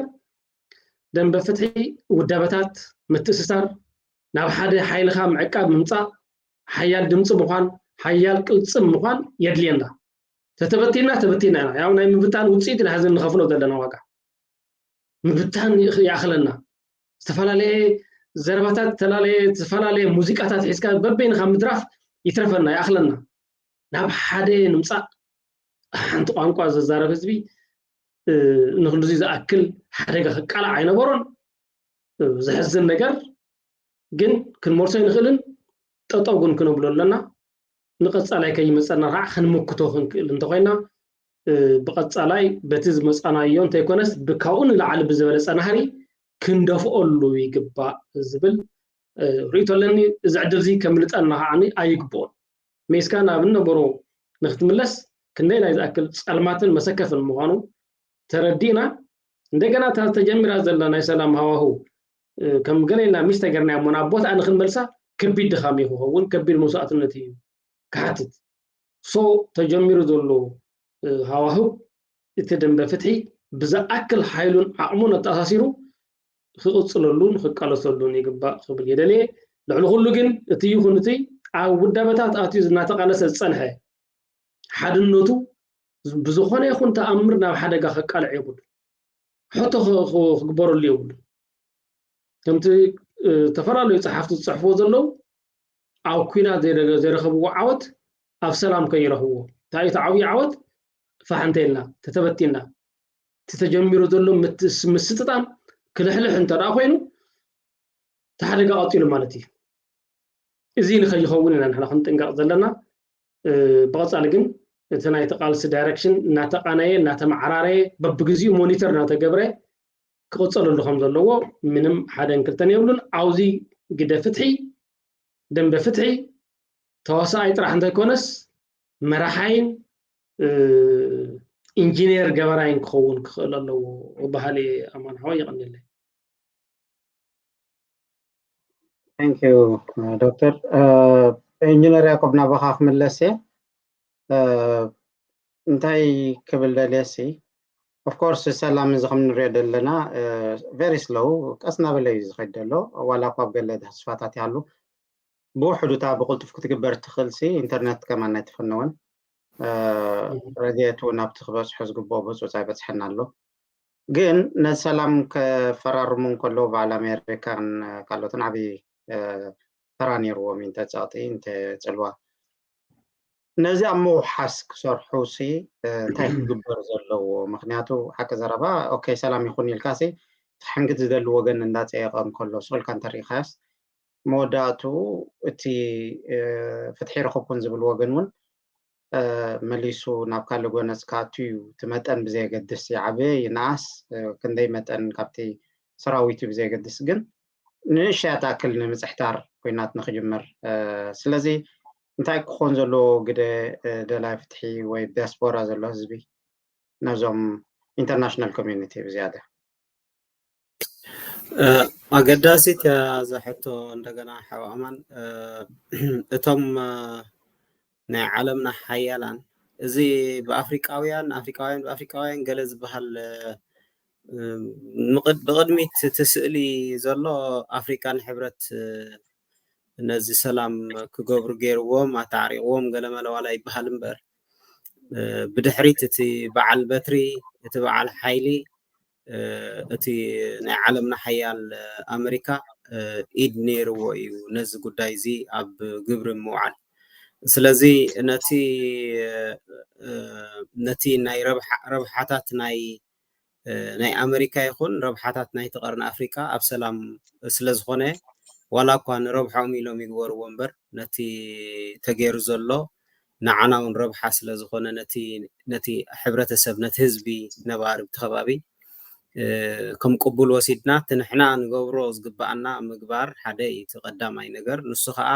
ደንበ ፍትሒ ውዳበታት ምትእስሳር ናብ ሓደ ሓይልኻ ምዕቃብ ምምፃእ ሓያል ድምፂ ምዃን ሓያል ቅልፅም ምዃን የድልየና። ተተበቲና ተበቲና ኢና ያው ናይ ምብታን ውፅኢት ኢና ሕዚ ንኸፍሎ ዘለና ዋጋ ምብታን ይኣኽለና። ዝተፈላለየ ዘረባታት ተላለየ ዝተፈላለየ ሙዚቃታት ሒዝካ በበይንኻ ምድራፍ ይትረፈና ይኣኽለና። ናብ ሓደ ንምፃእ ሓንቲ ቋንቋ ዘዛረብ ህዝቢ ንክንድዚ ዝኣክል ሓደጋ ክቃላዕ ኣይነበሮን። ዘሕዝን ነገር ግን ክንመልሶ ይንኽእልን ጠጠው ግን ክነብሎ ኣለና። ንቐፃላይ ከይመፀና ከዓ ክንምክቶ ክንክእል እንተኮይና ብቐፃላይ በቲ ዝመፃናዮ እንተይኮነስ ብካብኡ ንላዕሊ ብዝበለፀ ናህሪ ክንደፍኦሉ ይግባእ ዝብል ርእቶ ኣለኒ። እዚ ዕድል እዚ ከምልጠና ከዓ ኣይግብኦን። ሜስካ ናብ ነበሮ ንክትምለስ ክንደይ ናይ ዝኣክል ፀልማትን መሰከፍን ምዃኑ ተረዲእና እንደገና እታ ተጀሚራ ዘላ ናይ ሰላም ሃዋሁ ከም ገለ ኢልና ሚስ ተገርና እሞ ናብ ቦትኣ ንክንመልሳ ከቢድ ድኻም እዩ ክኸውን፣ ከቢድ መስዋእትነት እዩ ክሓትት። ሶ ተጀሚሩ ዘሎ ሃዋህው እቲ ደንበ ፍትሒ ብዝኣክል ሓይሉን ዓቕሙን ኣተኣሳሲሩ ክቕፅለሉን ክቃለሰሉን ይግባእ ክብል የደልየ። ልዕሊ ኩሉ ግን እቲ ይኹን እቲ ኣብ ውዳበታት ኣትዩ እናተቓለሰ ዝፀንሐ ሓድነቱ ብዝኾነ ይኹን ተኣምር ናብ ሓደጋ ከቃልዕ የብሉ። ሕቶ ክግበረሉ የብሉ። ከምቲ ዝተፈላለዩ ፀሓፍቲ ዝፅሕፍዎ ዘለዉ ኣብ ኩናት ዘይረኸብዎ ዓወት ኣብ ሰላም ከይረኽብዎ እንታይ እቲ ዓብዪ ዓወት ፋሕንተ ኢልና ተተበቲና እቲ ተጀሚሩ ዘሎ ምስጥጣም ክልሕልሕ እንተ ደኣ ኮይኑ እቲ ሓደጋ ቀፂሉ ማለት እዩ። እዚ ንኸይኸውን ኢና ንሕና ክንጥንቀቕ ዘለና። ብቐፃሊ ግን እቲ ናይቲ ቃልሲ ዳይረክሽን እናተቓነየ እናተመዓራረየ በብግዚኡ ሞኒተር እናተገብረ ክቕፀለሉ ከም ዘለዎ ምንም ሓደን ክልተን የብሉን። ኣብዚ ግደ ፍትሒ፣ ደንበ ፍትሒ፣ ተዋሳኣይ ጥራሕ እንተይኮነስ መራሓይን ኢንጂነር ገበራይን ክኸውን ክኽእል ኣለዎ። በሃሊ ኣማን ሓወይ፣ ይቐንየለይ። Thank you ዶክተር። ኢንጂነር ያዕቆብ፣ ናባኻ ክምለስ እየ። እንታይ ክብል ደልየ ሲ፣ of course ሰላም እዚ ከም ንሪኦ ዘለና very slow፣ ቀስ እናበለ እዩ ዝኸይድ ዘሎ። ዋላ እኳ ኣብ ገለ ተስፋታት ይሃሉ፣ ብውሕዱታ ብቕልጡፍ ክትግበር ትኽእል ሲ፣ ኢንተርነት ከማን ኣይተፈነወን። ረድኤት እውን ኣብቲ ክበፅሖ ዝግብኦ ብፁፅ ኣይበፅሐን ኣሎ። ግን ነዚ ሰላም ከፈራርሙ እንከለዉ በዓል ኣሜሪካን ካልኦትን ዓብዪ ተራ ነይርዎም እዩ፣ እንተ ፀቕጢ እንተ ፅልዋ። ነዚ ኣብ ምውሓስ ክሰርሑ ሲ እንታይ ክግበር ዘለዎ? ምክንያቱ ሓቂ ዘረባ ኦኬ ሰላም ይኹን ኢልካ ሲ፣ እቲ ሓንግድ ዝደሊ ወገን እንዳፀየቐ እንከሎ ስቕ ኢልካ እንተሪኢኻዮስ፣ መወዳእትኡ እቲ ፍትሒ ረኸብኩን ዝብል ወገን እውን መሊሱ ናብ ካልእ ጎነፅ ክኣቱ እዩ። እቲ መጠን ብዘየገድስ፣ ይዓበየ ይንኣስ፣ ክንደይ መጠን ካብቲ ሰራዊት እዩ ብዘየገድስ፣ ግን ንእሽያ ትኣክል ንምፅሕታር ኩናት ንክጅምር። ስለዚ እንታይ ክኾን ዘለዎ ግደ ደላይ ፍትሒ ወይ ዲያስፖራ ዘሎ ህዝቢ ነዞም ኢንተርናሽናል ኮሚዩኒቲ ብዝያዳ? ኣገዳሲት እያ እዛ ሕቶ። እንደገና ሓው ኣማን፣ እቶም ናይ ዓለምና ሓያላን፣ እዚ ብኣፍሪቃውያን ኣፍሪቃውያን ብኣፍሪቃውያን ገለ ዝበሃል፣ ብቕድሚት እቲ ስእሊ ዘሎ ኣፍሪቃን ሕብረት ነዚ ሰላም ክገብሩ ገይርዎም ኣታዕሪቕዎም ገለመለ ዋላ ይበሃል እምበር፣ ብድሕሪት እቲ በዓል በትሪ፣ እቲ በዓል ሓይሊ፣ እቲ ናይ ዓለምና ሓያል ኣመሪካ ኢድ ነይርዎ እዩ ነዚ ጉዳይ እዚ ኣብ ግብሪ ምውዓል። ስለዚ ነቲ ነቲ ናይ ረብሓታት ናይ ናይ ኣመሪካ ይኹን ረብሓታት ናይቲ ቀርኒ ኣፍሪቃ ኣብ ሰላም ስለዝኾነ፣ ዋላ እኳ ንረብሖም ኢሎም ይግበርዎ እምበር፣ ነቲ ተገይሩ ዘሎ ንዓና እውን ረብሓ ስለዝኾነ፣ ነቲ ነቲ ሕብረተሰብ፣ ነቲ ህዝቢ ነባሪ እቲ ከባቢ ከም ቅቡል ወሲድና፣ እቲ ንሕና ንገብሮ ዝግበኣና ምግባር ሓደ እዩ። እቲ ቀዳማይ ነገር ንሱ ከዓ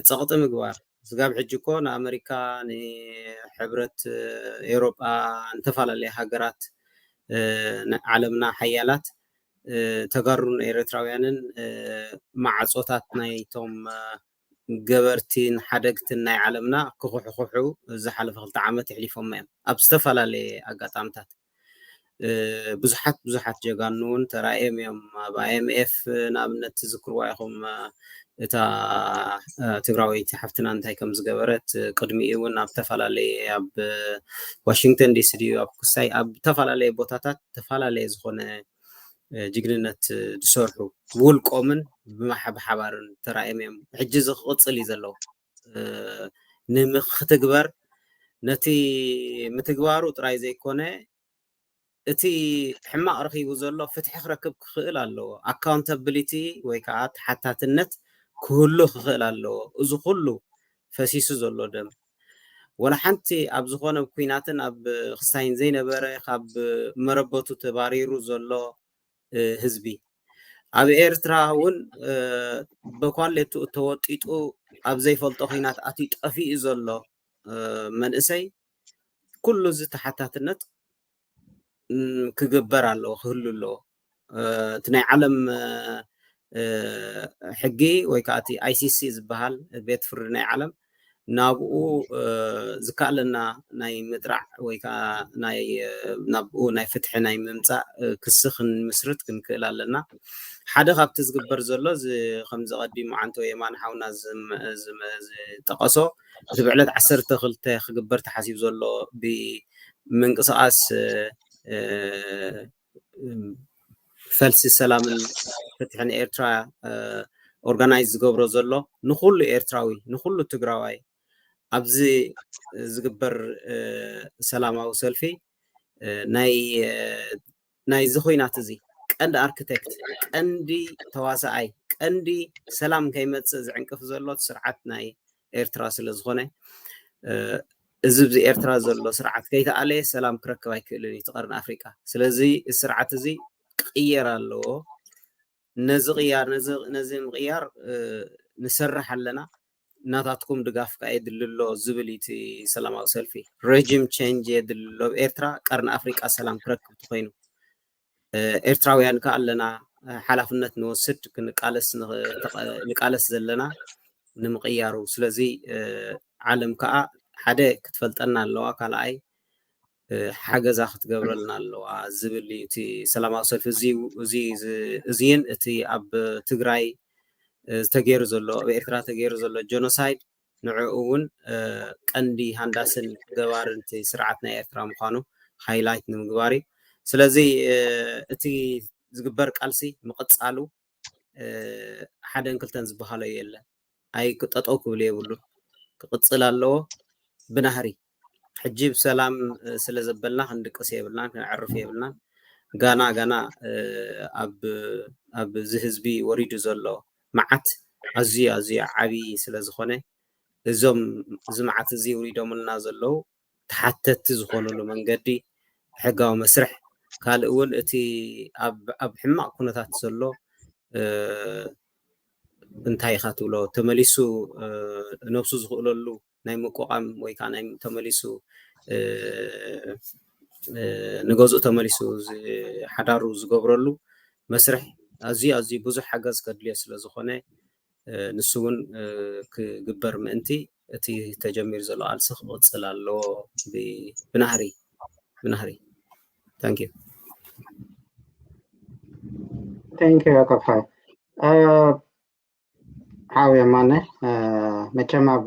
ፀቕጢ ምግባር። ስጋብ ሕጂ እኮ ንኣመሪካ፣ ንሕብረት ኤውሮጳ፣ ንተፈላለየ ሃገራት ዓለምና ሓያላት ተጋሩን ኤርትራውያንን ማዕጾታት ናይቶም ገበርቲን ሓደግትን ናይ ዓለምና ክኹሕኹሑ ዝሓለፈ ክልተ ዓመት የሕሊፎም እዮም ኣብ ዝተፈላለየ ኣጋጣምታት። ብዙሓት ብዙሓት ጀጋኑ እውን ተራእዮም እዮም። ኣብ ኣይኤምኤፍ ንኣብነት ትዝክርዋ ኢኹም፣ እታ ትግራወይቲ ሓፍትና እንታይ ከም ዝገበረት፣ ቅድሚኡ እውን ኣብ ዝተፈላለየ ኣብ ዋሽንግተን ዲሲ ድዩ ኣብ ክሳይ ኣብ ዝተፈላለየ ቦታታት ዝተፈላለየ ዝኾነ ጅግንነት ዝሰርሑ ብውልቆምን ብሓባርን ተራእዮም እዮም። ሕጂ እዚ ክቕፅል እዩ ዘለዎ። ንምክትግበር ነቲ ምትግባሩ ጥራይ ዘይኮነ እቲ ሕማቕ ረኺቡ ዘሎ ፍትሒ ክረክብ ክኽእል ኣለዎ። ኣካውንታብሊቲ ወይ ከዓ ተሓታትነት ክህሉ ክኽእል ኣለዎ። እዚ ኩሉ ፈሲሱ ዘሎ ደም ወላ ሓንቲ ኣብ ዝኾነ ኩናትን ኣብ ክሳይን ዘይነበረ ካብ መረበቱ ተባሪሩ ዘሎ ህዝቢ ኣብ ኤርትራ እውን በኳሌቱ ተወጢጡ ኣብ ዘይፈልጦ ኩናት ኣትዩ ጠፊኡ ዘሎ መንእሰይ ኩሉ እዚ ተሓታትነት ክግበር ኣለዎ፣ ክህሉ ኣለዎ። እቲ ናይ ዓለም ሕጊ ወይ ከዓ እቲ ኣይሲሲ ዝበሃል ቤት ፍርዲ ናይ ዓለም ናብኡ ዝከኣለና ናይ ምጥራዕ ወይ ከዓ ናይ ናብኡ ናይ ፍትሒ ናይ ምምፃእ ክሲ ክንምስርት ክንክእል ኣለና። ሓደ ካብቲ ዝግበር ዘሎ እዚ ከምዚ ቀዲሙ ዓንቶ የማን ሓውና ዝጠቀሶ እቲ ብዕለት ዓሰርተ ክልተ ክግበር ተሓሲቡ ዘሎ ብምንቅስቃስ ፈልሲ ሰላምን ፍትሕን ኤርትራ ኦርጋናይዝ ዝገብሮ ዘሎ ንኩሉ ኤርትራዊ ንኩሉ ትግራዋይ ኣብዚ ዝግበር ሰላማዊ ሰልፊ ናይ ናይዚ ኩናት እዚ ቀንዲ ኣርክቴክት፣ ቀንዲ ተዋሳኣይ፣ ቀንዲ ሰላም ከይመፅእ ዝዕንቅፍ ዘሎ ስርዓት ናይ ኤርትራ ስለ ዝኾነ እዚ ኣብዚ ኤርትራ ዘሎ ስርዓት ከይተኣለየ ሰላም ክረክብ ኣይክእልን እዩ እቲ ቀርኒ ኣፍሪቃ። ስለዚ እዚ ስርዓት እዚ ክቅየር ኣለዎ። ነዚ ቅያር ነዚ ነዚ ምቅያር ንሰርሕ ኣለና፣ ናታትኩም ድጋፍ ከዓ የድሊ ኣሎ ዝብል እዩ እቲ ሰላማዊ ሰልፊ። ረጅም ቼንጅ የድሊ ኣሎ። ኤርትራ ቀርኒ ኣፍሪቃ ሰላም ክረክብ ተኮይኑ ኤርትራውያን ከዓ ኣለና፣ ሓላፍነት ንወስድ፣ ክንቃለስ ንቃለስ ዘለና ንምቅያሩ። ስለዚ ዓለም ከዓ ሓደ ክትፈልጠና ኣለዋ፣ ካልኣይ ሓገዛ ክትገብረልና ኣለዋ ዝብል እዩ እቲ ሰላማዊ ሰልፊ። እዚን እቲ ኣብ ትግራይ ዝተገይሩ ዘሎ፣ ኣብ ኤርትራ ተገይሩ ዘሎ ጀኖሳይድ ንዕኡ እውን ቀንዲ ሃንዳስን ገባርን እቲ ስርዓት ናይ ኤርትራ ምዃኑ ሃይላይት ንምግባር እዩ። ስለዚ እቲ ዝግበር ቃልሲ ምቕጻሉ ሓደን ክልተን ዝበሃሎ የለን። ኣይ ጠጠው ክብል የብሉን፣ ክቕጽል ኣለዎ ብናህሪ። ሕጂ ብሰላም ስለ ዘበልና ክንድቅስ የብልናን፣ ክነዕርፍ የብልናን። ጋና ጋና ኣብ ኣብዚ ህዝቢ ወሪዱ ዘሎ መዓት ኣዝዩ ኣዝዩ ዓብዪ ስለ ዝኾነ እዞም እዚ መዓት እዚ ውሪዶምልና ዘለዉ ተሓተቲ ዝኾኑሉ መንገዲ ሕጋዊ መስርሕ፣ ካልእ እውን እቲ ኣብ ሕማቕ ኩነታት ዘሎ እንታይ ኢኻ ትብሎ፣ ተመሊሱ ነብሱ ዝኽእለሉ ናይ ምቁቋም ወይ ከዓ ናይ ተመሊሱ ንገዝኡ ተመሊሱ ሓዳሩ ዝገብረሉ መስርሕ ኣዝዩ ኣዝዩ ብዙሕ ሓገዝ ከድልዮ ስለ ዝኾነ ንሱ እውን ክግበር ምእንቲ እቲ ተጀሚሩ ዘሎ ቃልሲ ክቕፅል ኣለዎ ብናህሪ ብናህሪ። Thank you። Thank you ኣከፋይ። ሓው የማነ፣ መቸም ኣብ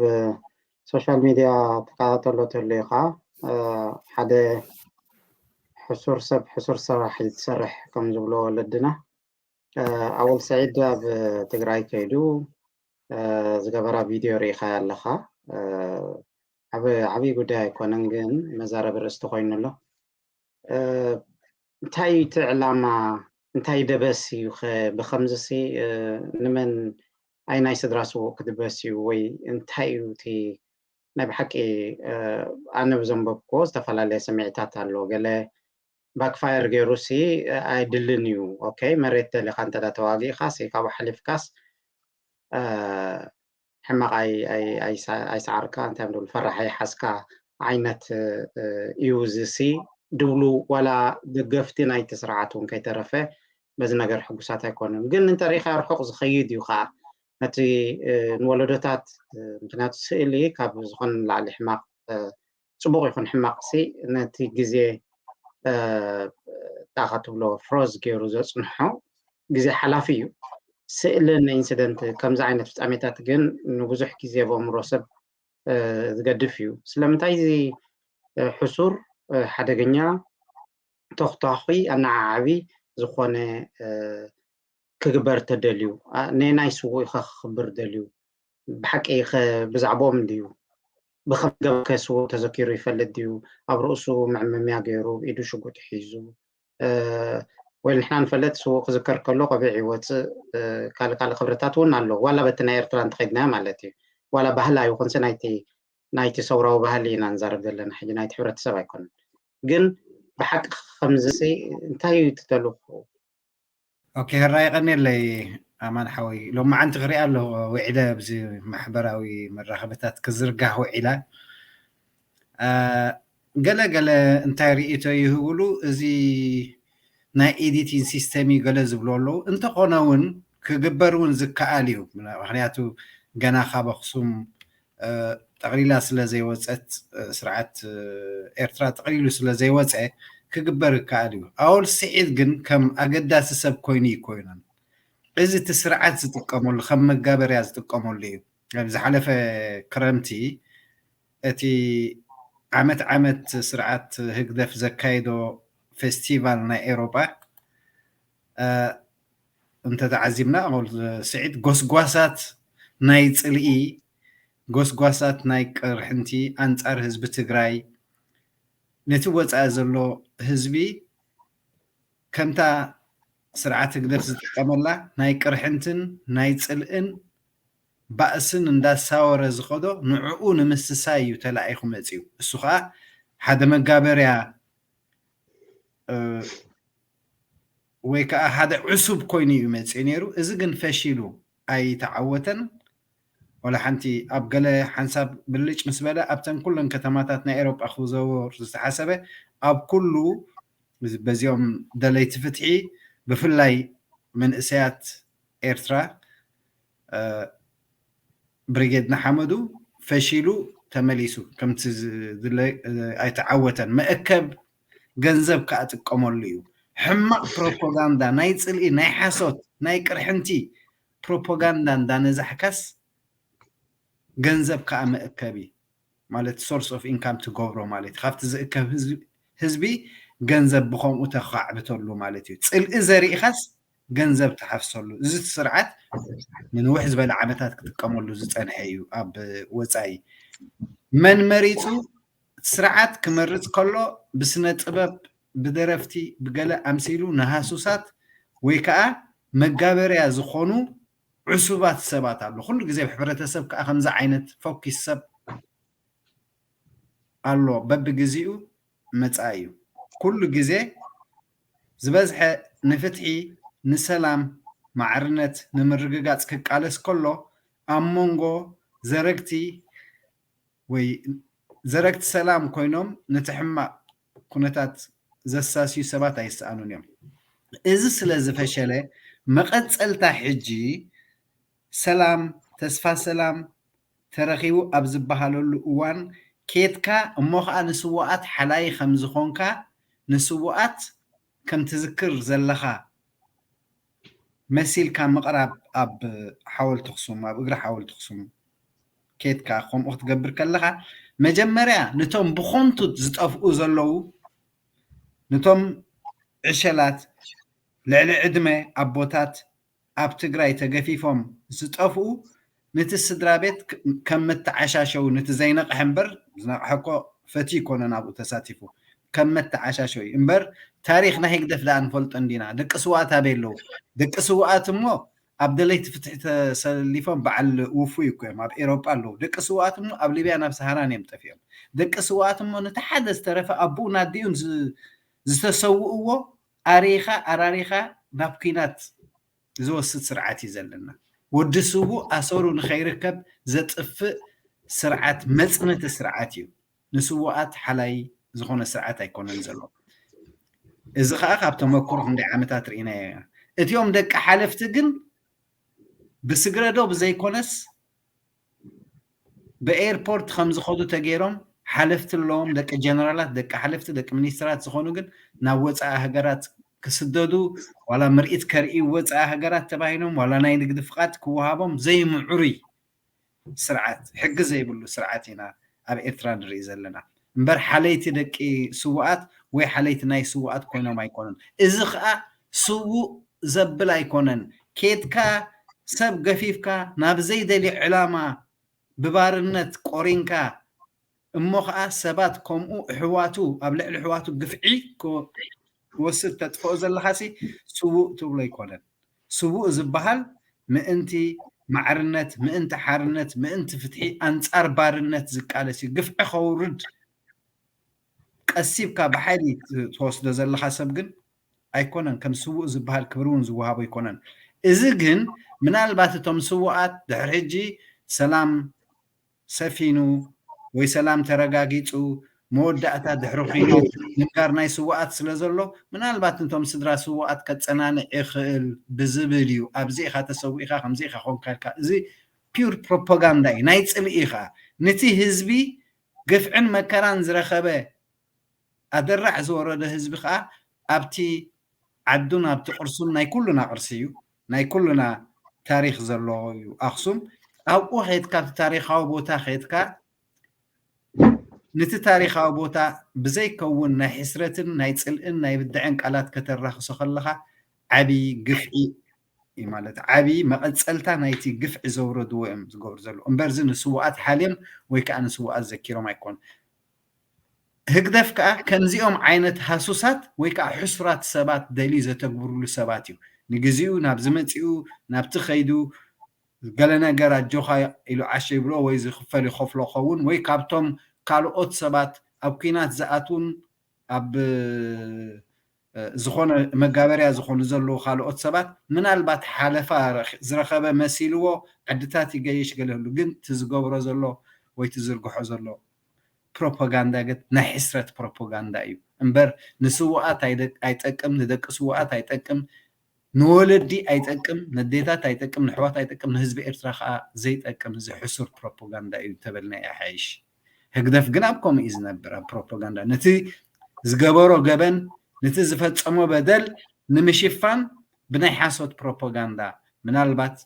ሶሻል ሚድያ ትከታተሎ ትህሉ ኢኻ። ሓደ ሕሱር ሰብ ሕሱር ስራሕ እዩ ትሰርሕ ከም ዝብሎ ወለድና። ኣወል ሰዒድ ኣብ ትግራይ ከይዱ ዝገበራ ቪድዮ ርኢኻ ኣለኻ። ዓብዪ ጉዳይ ኣይኮነን፣ ግን መዛረቢ ርእስቲ ኮይኑ ኣሎ። እንታይ እቲ ዕላማ፣ እንታይ ደበስ እዩ ኸ? ብኸምዚ ሲ ንመን፣ ኣይ ናይ ስድራ ስዉእ ክድበስ እዩ ወይ እንታይ እዩ እቲ ናይ ብሓቂ? ኣነ ብዘንበብክዎ ዝተፈላለየ ስምዒታት ኣሎ። ገለ ባክፋየር ገይሩ ሲ ኣይድልን እዩ። ኦኬ፣ መሬት ደሊኻ እንተ ተዋጊእካ ሲ ካብኡ ሓሊፍካስ ሕማቕ ኣይሰዓርካ፣ እንታይ ም ፈራሕ ኣይሓዝካ ዓይነት እዩ። እዚ ሲ ድብሉ ዋላ ደገፍቲ ናይቲ ስርዓት እውን ከይተረፈ በዚ ነገር ሕጉሳት ኣይኮኑን። ግን እንተሪኢኻ ርሑቕ ዝኸይድ እዩ ከዓ ነቲ ንወለዶታት፣ ምክንያቱ ስእሊ ካብ ዝኾነ ንላዕሊ ሕማቕ፣ ፅቡቕ ይኹን ሕማቕ ሲ ነቲ ግዜ ጣኻ ትብሎ ፍሮዝ ገይሩ ዘፅንሖ ግዜ ሓላፊ እዩ። ስእልን ኢንሲደንት ከምዚ ዓይነት ፍፃሜታት ግን ንብዙሕ ግዜ ብኣእምሮ ሰብ ዝገድፍ እዩ። ስለምንታይ እዚ ሕሱር ሓደገኛ ተኽታኺ ኣነዓዓቢ ዝኾነ ክግበር ተደልዩ፣ ነናይ ስዉእ ከኽብር ደልዩ፣ ብሓቂ ብዛዕባኦም ድዩ? ብኸም ገበከ ስዉእ ተዘኪሩ ይፈልጥ ድዩ? ኣብ ርእሱ መዕመምያ ገይሩ ኢዱ ሽጉጥ ሒዙ ወይ ንሕና ንፈለጥ ስዉእ ክዝከር ከሎ ቆቢዕ ይወፅእ። ካልእ ካልእ ክብርታት እውን ኣሎ። ዋላ በቲ ናይ ኤርትራ እንተኸድናዮ ማለት እዩ። ዋላ ባህላ ይኹንሲ ናይቲ ናይቲ ሰውራዊ ባህሊ ኢና ንዛረብ ዘለና ሕጂ ናይቲ ሕብረተሰብ ኣይኮነን። ግን ብሓቂ ከምዚ እንታይ እዩ እቲ ተልእኾ? ኦኬ፣ ህራይ ቀኒለይ ኣማን ሓወይ። ሎማዓንቲ ክሪኣ ኣለኹ ውዒለ ኣብዚ ማሕበራዊ መራኸብታት ክዝርጋሕ ውዒላ። ገለ ገለ እንታይ ርእይቶ ይህብሉ፣ እዚ ናይ ኤዲቲንግ ሲስተም እዩ ገለ ዝብሉ ኣለዉ። እንተኾነ እውን ክግበር እውን ዝከኣል እዩ። ምክንያቱ ገና ካብ ኣኽሱም ጠቕሊላ ስለ ዘይወፀት፣ ስርዓት ኤርትራ ጠቕሊሉ ስለ ዘይወፀ ክግበር ይከኣል እዩ። ኣወል ስዒድ ግን ከም ኣገዳሲ ሰብ ኮይኑ ይኮይኑን፣ እዚ እቲ ስርዓት ዝጥቀመሉ ከም መጋበርያ ዝጥቀመሉ እዩ። ኣብ ዝሓለፈ ክረምቲ እቲ ዓመት ዓመት ስርዓት ህግደፍ ዘካይዶ ፌስቲቫል ናይ ኤሮጳ እንተተዓዚብና፣ ኣወል ስዒድ ጎስጓሳት ናይ ጽልኢ፣ ጎስጓሳት ናይ ቅርሕንቲ ኣንጻር ህዝቢ ትግራይ፣ ነቲ ወጻኢ ዘሎ ህዝቢ ከምታ ስርዓት ህግደፍ ዝጥቀመላ ናይ ቅርሕንትን ናይ ጽልእን ባእስን እንዳሳወረ ዝኸዶ ንዕኡ ንምስሳይ እዩ ተላኢኹ መጺኡ። እሱ ኸዓ ሓደ መጋበርያ ወይ ከዓ ሓደ ዕሱብ ኮይኑ እዩ መፅኡ ነይሩ። እዚ ግን ፈሺሉ ኣይተዓወተን። ወላ ሓንቲ ኣብ ገለ ሓንሳብ ብልጭ ምስ በለ ኣብተን ኩለን ከተማታት ናይ ኤሮጳ ክዘወር ዝተሓሰበ ኣብ ኩሉ በዚኦም ደለይቲ ፍትሒ ብፍላይ መንእሰያት ኤርትራ ብሪጌድ ንሓመዱ ፈሺሉ ተመሊሱ ከምቲ ኣይተዓወተን። መእከብ ገንዘብ ከዓ ጥቀመሉ እዩ። ሕማቕ ፕሮፓጋንዳ ናይ ፅልኢ ናይ ሓሶት ናይ ቅርሕንቲ ፕሮፓጋንዳ እንዳነዛሕካስ ገንዘብ ከዓ መእከቢ ማለት source of income ትገብሮ ማለት እዩ። ካብቲ ዝእከብ ህዝቢ ገንዘብ ብኸምኡ ተኻዕብተሉ ማለት እዩ። ፅልኢ ዘሪእኻስ ገንዘብ ትሓፍሰሉ። እዚ ስርዓት ንንውሕ ዝበለ ዓመታት ክጥቀመሉ ዝፀንሐ እዩ። ኣብ ወፃኢ መን መሪፁ ስርዓት ክመርፅ ከሎ ብስነ ጥበብ ብደረፍቲ ብገለ ኣምሲሉ ንሃሱሳት ወይ ከዓ መጋበርያ ዝኾኑ ዕሱባት ሰባት ኣሎ። ኩሉ ግዜ ኣብ ሕብረተሰብ ከዓ ከምዚ ዓይነት ፈኪስ ሰብ ኣሎ። በብግዚኡ መፃኢ እዩ። ኩሉ ግዜ ዝበዝሐ ንፍትሒ፣ ንሰላም፣ ማዕርነት ንምርግጋፅ ክቃለስ ከሎ ኣብ መንጎ ዘረግቲ ወይ ዘረግቲ ሰላም ኮይኖም ነቲ ሕማቕ ኩነታት ዘሳስዩ ሰባት ኣይሰኣኑን እዮም። እዚ ስለ ዝፈሸለ መቐፀልታ ሕጂ ሰላም፣ ተስፋ ሰላም ተረኺቡ ኣብ ዝበሃለሉ እዋን ኬድካ እሞ ኸዓ ንስውኣት ሓላይ ከም ዝኾንካ ንስውኣት ከም ትዝክር ዘለኻ መሲልካ ምቕራብ ኣብ ሓወልቲ ኣኽሱም ኣብ እግሪ ሓወልቲ ኣኽሱም ኬድካ ከምኡ ክትገብር ከለኻ መጀመርያ ነቶም ብኾንቱ ዝጠፍኡ ዘለዉ ነቶም ዕሸላት ልዕሊ ዕድመ ኣቦታት ኣብ ትግራይ ተገፊፎም ዝጠፍኡ ነቲ ስድራ ቤት ከም መተዓሻሸዊ ነቲ ዘይነቕሐ እምበር ዝነቕሐ እኮ ፈትዩ ይኮነ ናብኡ ተሳቲፉ ከም መተዓሻሸዊ እምበር ታሪኽ ናይ ህግደፍ ደኣ ንፈልጦ እንዲና። ደቂ ስውኣት ኣበይ ኣለዉ? ደቂ ስውኣት እሞ ኣብ ደለይቲ ፍትሒ ተሰሊፎም በዓል ውፉይ እኮ እዮም ኣብ ኤሮጳ ኣለዉ። ደቂ ስውኣት እሞ ኣብ ሊብያ ናብ ሰሃራን እዮም ጠፊኦም። ደቂ ስውኣት እሞ ነቲ ሓደ ዝተረፈ ኣቦኡን ኣዲኡን ዝተሰውእዎ ኣሪኻ ኣራሪኻ ናብ ኲናት ዝወስድ ስርዓት እዩ ዘለና። ወዲ ስዉእ ኣሰሩ ንኸይርከብ ዘጥፍእ ስርዓት መፅነቲ ስርዓት እዩ። ንስዉኣት ሓላይ ዝኾነ ስርዓት ኣይኮነን ዘሎ። እዚ ከዓ ካብ ተመክሮ ክንደይ ዓመታት ርኢናዮ ኢና። እቲኦም ደቂ ሓለፍቲ ግን ብስግረዶ ብዘይኮነስ ብኤርፖርት ከም ዝኸዱ ተገይሮም ሓለፍቲ ኣለዎም። ደቂ ጀነራላት፣ ደቂ ሓለፍቲ፣ ደቂ ሚኒስትራት ዝኾኑ ግን ናብ ወፃኢ ሃገራት ክስደዱ ዋላ ምርኢት ከርእዩ ወፃኢ ሃገራት ተባሂሎም ዋላ ናይ ንግዲ ፍቓድ ክወሃቦም ዘይምዕሩይ ስርዓት፣ ሕጊ ዘይብሉ ስርዓት ኢና ኣብ ኤርትራ ንርኢ ዘለና። እምበር ሓለይቲ ደቂ ስውኣት ወይ ሓለይቲ ናይ ስውኣት ኮይኖም ኣይኮኑን። እዚ ኸኣ ስዉእ ዘብል ኣይኮነን። ኬድካ ሰብ ገፊፍካ ናብ ዘይደልዮ ዕላማ ብባርነት ቆሪንካ እሞ ኸኣ ሰባት ከምኡ ኣሕዋቱ ኣብ ልዕሊ ኣሕዋቱ ግፍዒ ክወስድ ተጥፍኦ ዘለኻሲ ስዉእ ትብሎ ኣይኮነን። ስዉእ ዝበሃል ምእንቲ ማዕርነት፣ ምእንቲ ሓርነት፣ ምእንቲ ፍትሒ ኣንጻር ባርነት ዝቃለስ እዩ። ግፍዒ ከውርድ ቀሲብካ ብሓይሊ ትወስዶ ዘለኻ ሰብ ግን ኣይኮነን። ከም ስዉእ ዝበሃል ክብሪ እውን ዝወሃቦ ኣይኮነን። እዚ ግን ምናልባት እቶም ስዉኣት ድሕሪ ሕጂ ሰላም ሰፊኑ ወይ ሰላም ተረጋጊጹ መወዳእታ ድሕሪ ኲናት ምንጋር ናይ ስዉኣት ስለ ዘሎ ምናልባት ነቶም ስድራ ስዉኣት ከጸናንዕ ይኽእል ብዝብል እዩ። ኣብዚ ኢኻ ተሰዊእካ ከምዚ ኢኻ ኮንካ ኢልካ እዚ ፒውር ፕሮፓጋንዳ እዩ ናይ ጽልኢ ኢኻ ነቲ ህዝቢ ግፍዕን መከራን ዝረኸበ ኣደራዕ ዝወረደ ህዝቢ ከዓ ኣብቲ ዓዱን ኣብቲ ቅርሱን ናይ ኩሉና ቅርሲ እዩ ናይ ኩሉና ታሪክ ዘለዎ እዩ ኣክሱም ኣብኡ ከድካ ኣብቲ ታሪካዊ ቦታ ከድካ ነቲ ታሪካዊ ቦታ ብዘይከውን ናይ ሕስረትን ናይ ፅልእን ናይ ብድዐን ቃላት ከተራክሶ ከለካ ዓብይ ግፍዒ እዩ ማለት ዓብይ መቐፀልታ ናይቲ ግፍዒ ዘውረድዎ እዮም ዝገብሩ ዘለዉ እምበር እዚ ንስውኣት ሓልዮም ወይ ከዓ ንስውኣት ዘኪሮም ኣይኮን ህግደፍ ከዓ ከምዚኦም ዓይነት ሃሱሳት ወይ ከዓ ሕሱራት ሰባት ደልዩ ዘተግብርሉ ሰባት እዩ ንግዚኡ ናብዚ መፂኡ ናብቲ ከይዱ ገለ ነገር ኣጆኻ ኢሉ ዓሸ ይብሎ ወይ ዝኽፈል ይኸፍሎ ኸውን ወይ ካብቶም ካልኦት ሰባት ኣብ ኲናት ዝኣትውን ኣብ ዝኾነ መጋበርያ ዝኾኑ ዘለዉ ካልኦት ሰባት ምናልባት ሓለፋ ዝረኸበ መሲልዎ ዕድታት ይገይሽ ገለ ህሉ ግን ትዝገብሮ ዘሎ ወይ ትዝርግሖ ዘሎ ፕሮፓጋንዳ ግን ናይ ሕስረት ፕሮፓጋንዳ እዩ እምበር ንስውኣት ኣይጠቅም ንደቂ ስውኣት ኣይጠቅም ንወለዲ ኣይጠቅም ንዴታት ኣይጠቅም ንሕዋት ኣይጠቅም ንህዝቢ ኤርትራ ከዓ ዘይጠቅም እዚ ሕሱር ፕሮፓጋንዳ እዩ ተበልና ይሓይሽ ህግደፍ ግን ኣብ ከምኡ እዩ ዝነብር ኣብ ፕሮፓጋንዳ ነቲ ዝገበሮ ገበን ነቲ ዝፈጸሞ በደል ንምሽፋን ብናይ ሓሶት ፕሮፓጋንዳ ምናልባት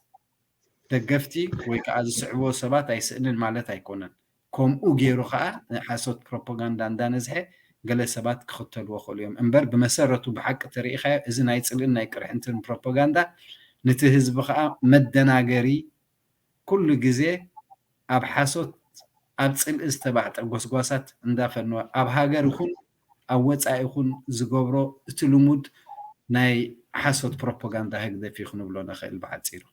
ደገፍቲ ወይ ከዓ ዝስዕብዎ ሰባት ኣይስእንን ማለት ኣይኮነን ከምኡ ገይሩ ከዓ ሓሶት ፕሮፓጋንዳ እንዳነዝሐ ገለ ሰባት ክኽተልዎ ክእሉ እዮም እምበር ብመሰረቱ ብሓቂ ተሪኢኻዮ እዚ ናይ ፅልእን ናይ ቅርሕንትን ፕሮፓጋንዳ ነቲ ህዝቢ ከዓ መደናገሪ ኩሉ ግዜ ኣብ ሓሶት ኣብ ፅልኢ ዝተባዕጠ ጎስጓሳት እንዳፈነወ ኣብ ሃገር ይኹን ኣብ ወፃኢ ይኹን ዝገብሮ እቲ ልሙድ ናይ ሓሶት ፕሮፓጋንዳ ህግደፍ እዩ ክንብሎ ንኽእል ብሓፂሩ።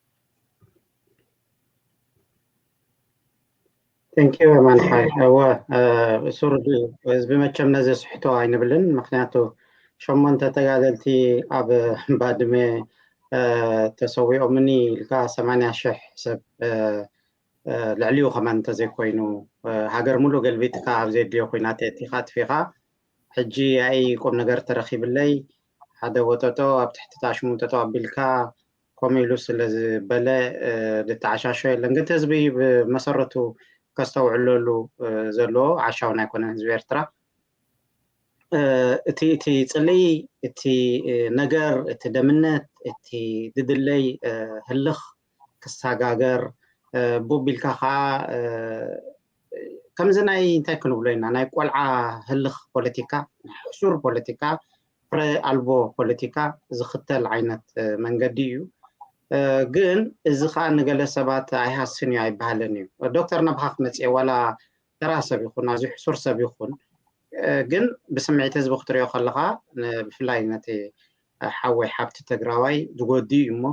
Thank you ማንሓይ። እወ እሱ ርዱእ እዩ። ህዝቢ መቸም ነዚ ስሕቶ ኣይንብልን። ምክንያቱ ሸሞንተ ተጋደልቲ ኣብ ባድመ ተሰዊኦምኒ ኢልካ ሰማንያ ሽሕ ሰብ ልዕሊኡ ከማን እንተዘይኮይኑ ሃገር ሙሉእ ገልቢጥካ ኣብ ዘየድልዮ ኩናት የእቲኻ ኣጥፊኻ ሕጂ ኣይ ቁም ነገር ተረኺብለይ ሓደ ወጠጦ ኣብ ትሕቲ ታሽሙ ጠጠው ኣቢልካ ከምኡ ኢሉ ስለ ዝበለ ዝተዓሻሾ የለን ግን ህዝቢ ብመሰረቱ ከስተውዕለሉ ዘለዎ ዓሻውን ኣይኮነን ህዝቢ ኤርትራ እቲ እቲ ፅልኢ እቲ ነገር እቲ ደምነት እቲ ድድለይ ህልኽ ክሰጋገር ብቢልካ ከዓ ከምዚ ናይ እንታይ ክንብሎ ኢና ናይ ቆልዓ ህልኽ ፖለቲካ ናይ ሕሱር ፖለቲካ ፍረ ኣልቦ ፖለቲካ ዝኽተል ዓይነት መንገዲ እዩ ግን እዚ ከዓ ንገለ ሰባት ኣይሃስን እዩ ኣይበሃልን እዩ ዶክተር ናብካ ክመፅእ ዋላ ተራ ሰብ ይኹን ኣዝዩ ሕሱር ሰብ ይኹን ግን ብስምዒት ህዝቢ ክትሪኦ ከለካ ብፍላይ ነቲ ሓወይ ሓብቲ ትግራዋይ ዝጎዲ እዩ እሞ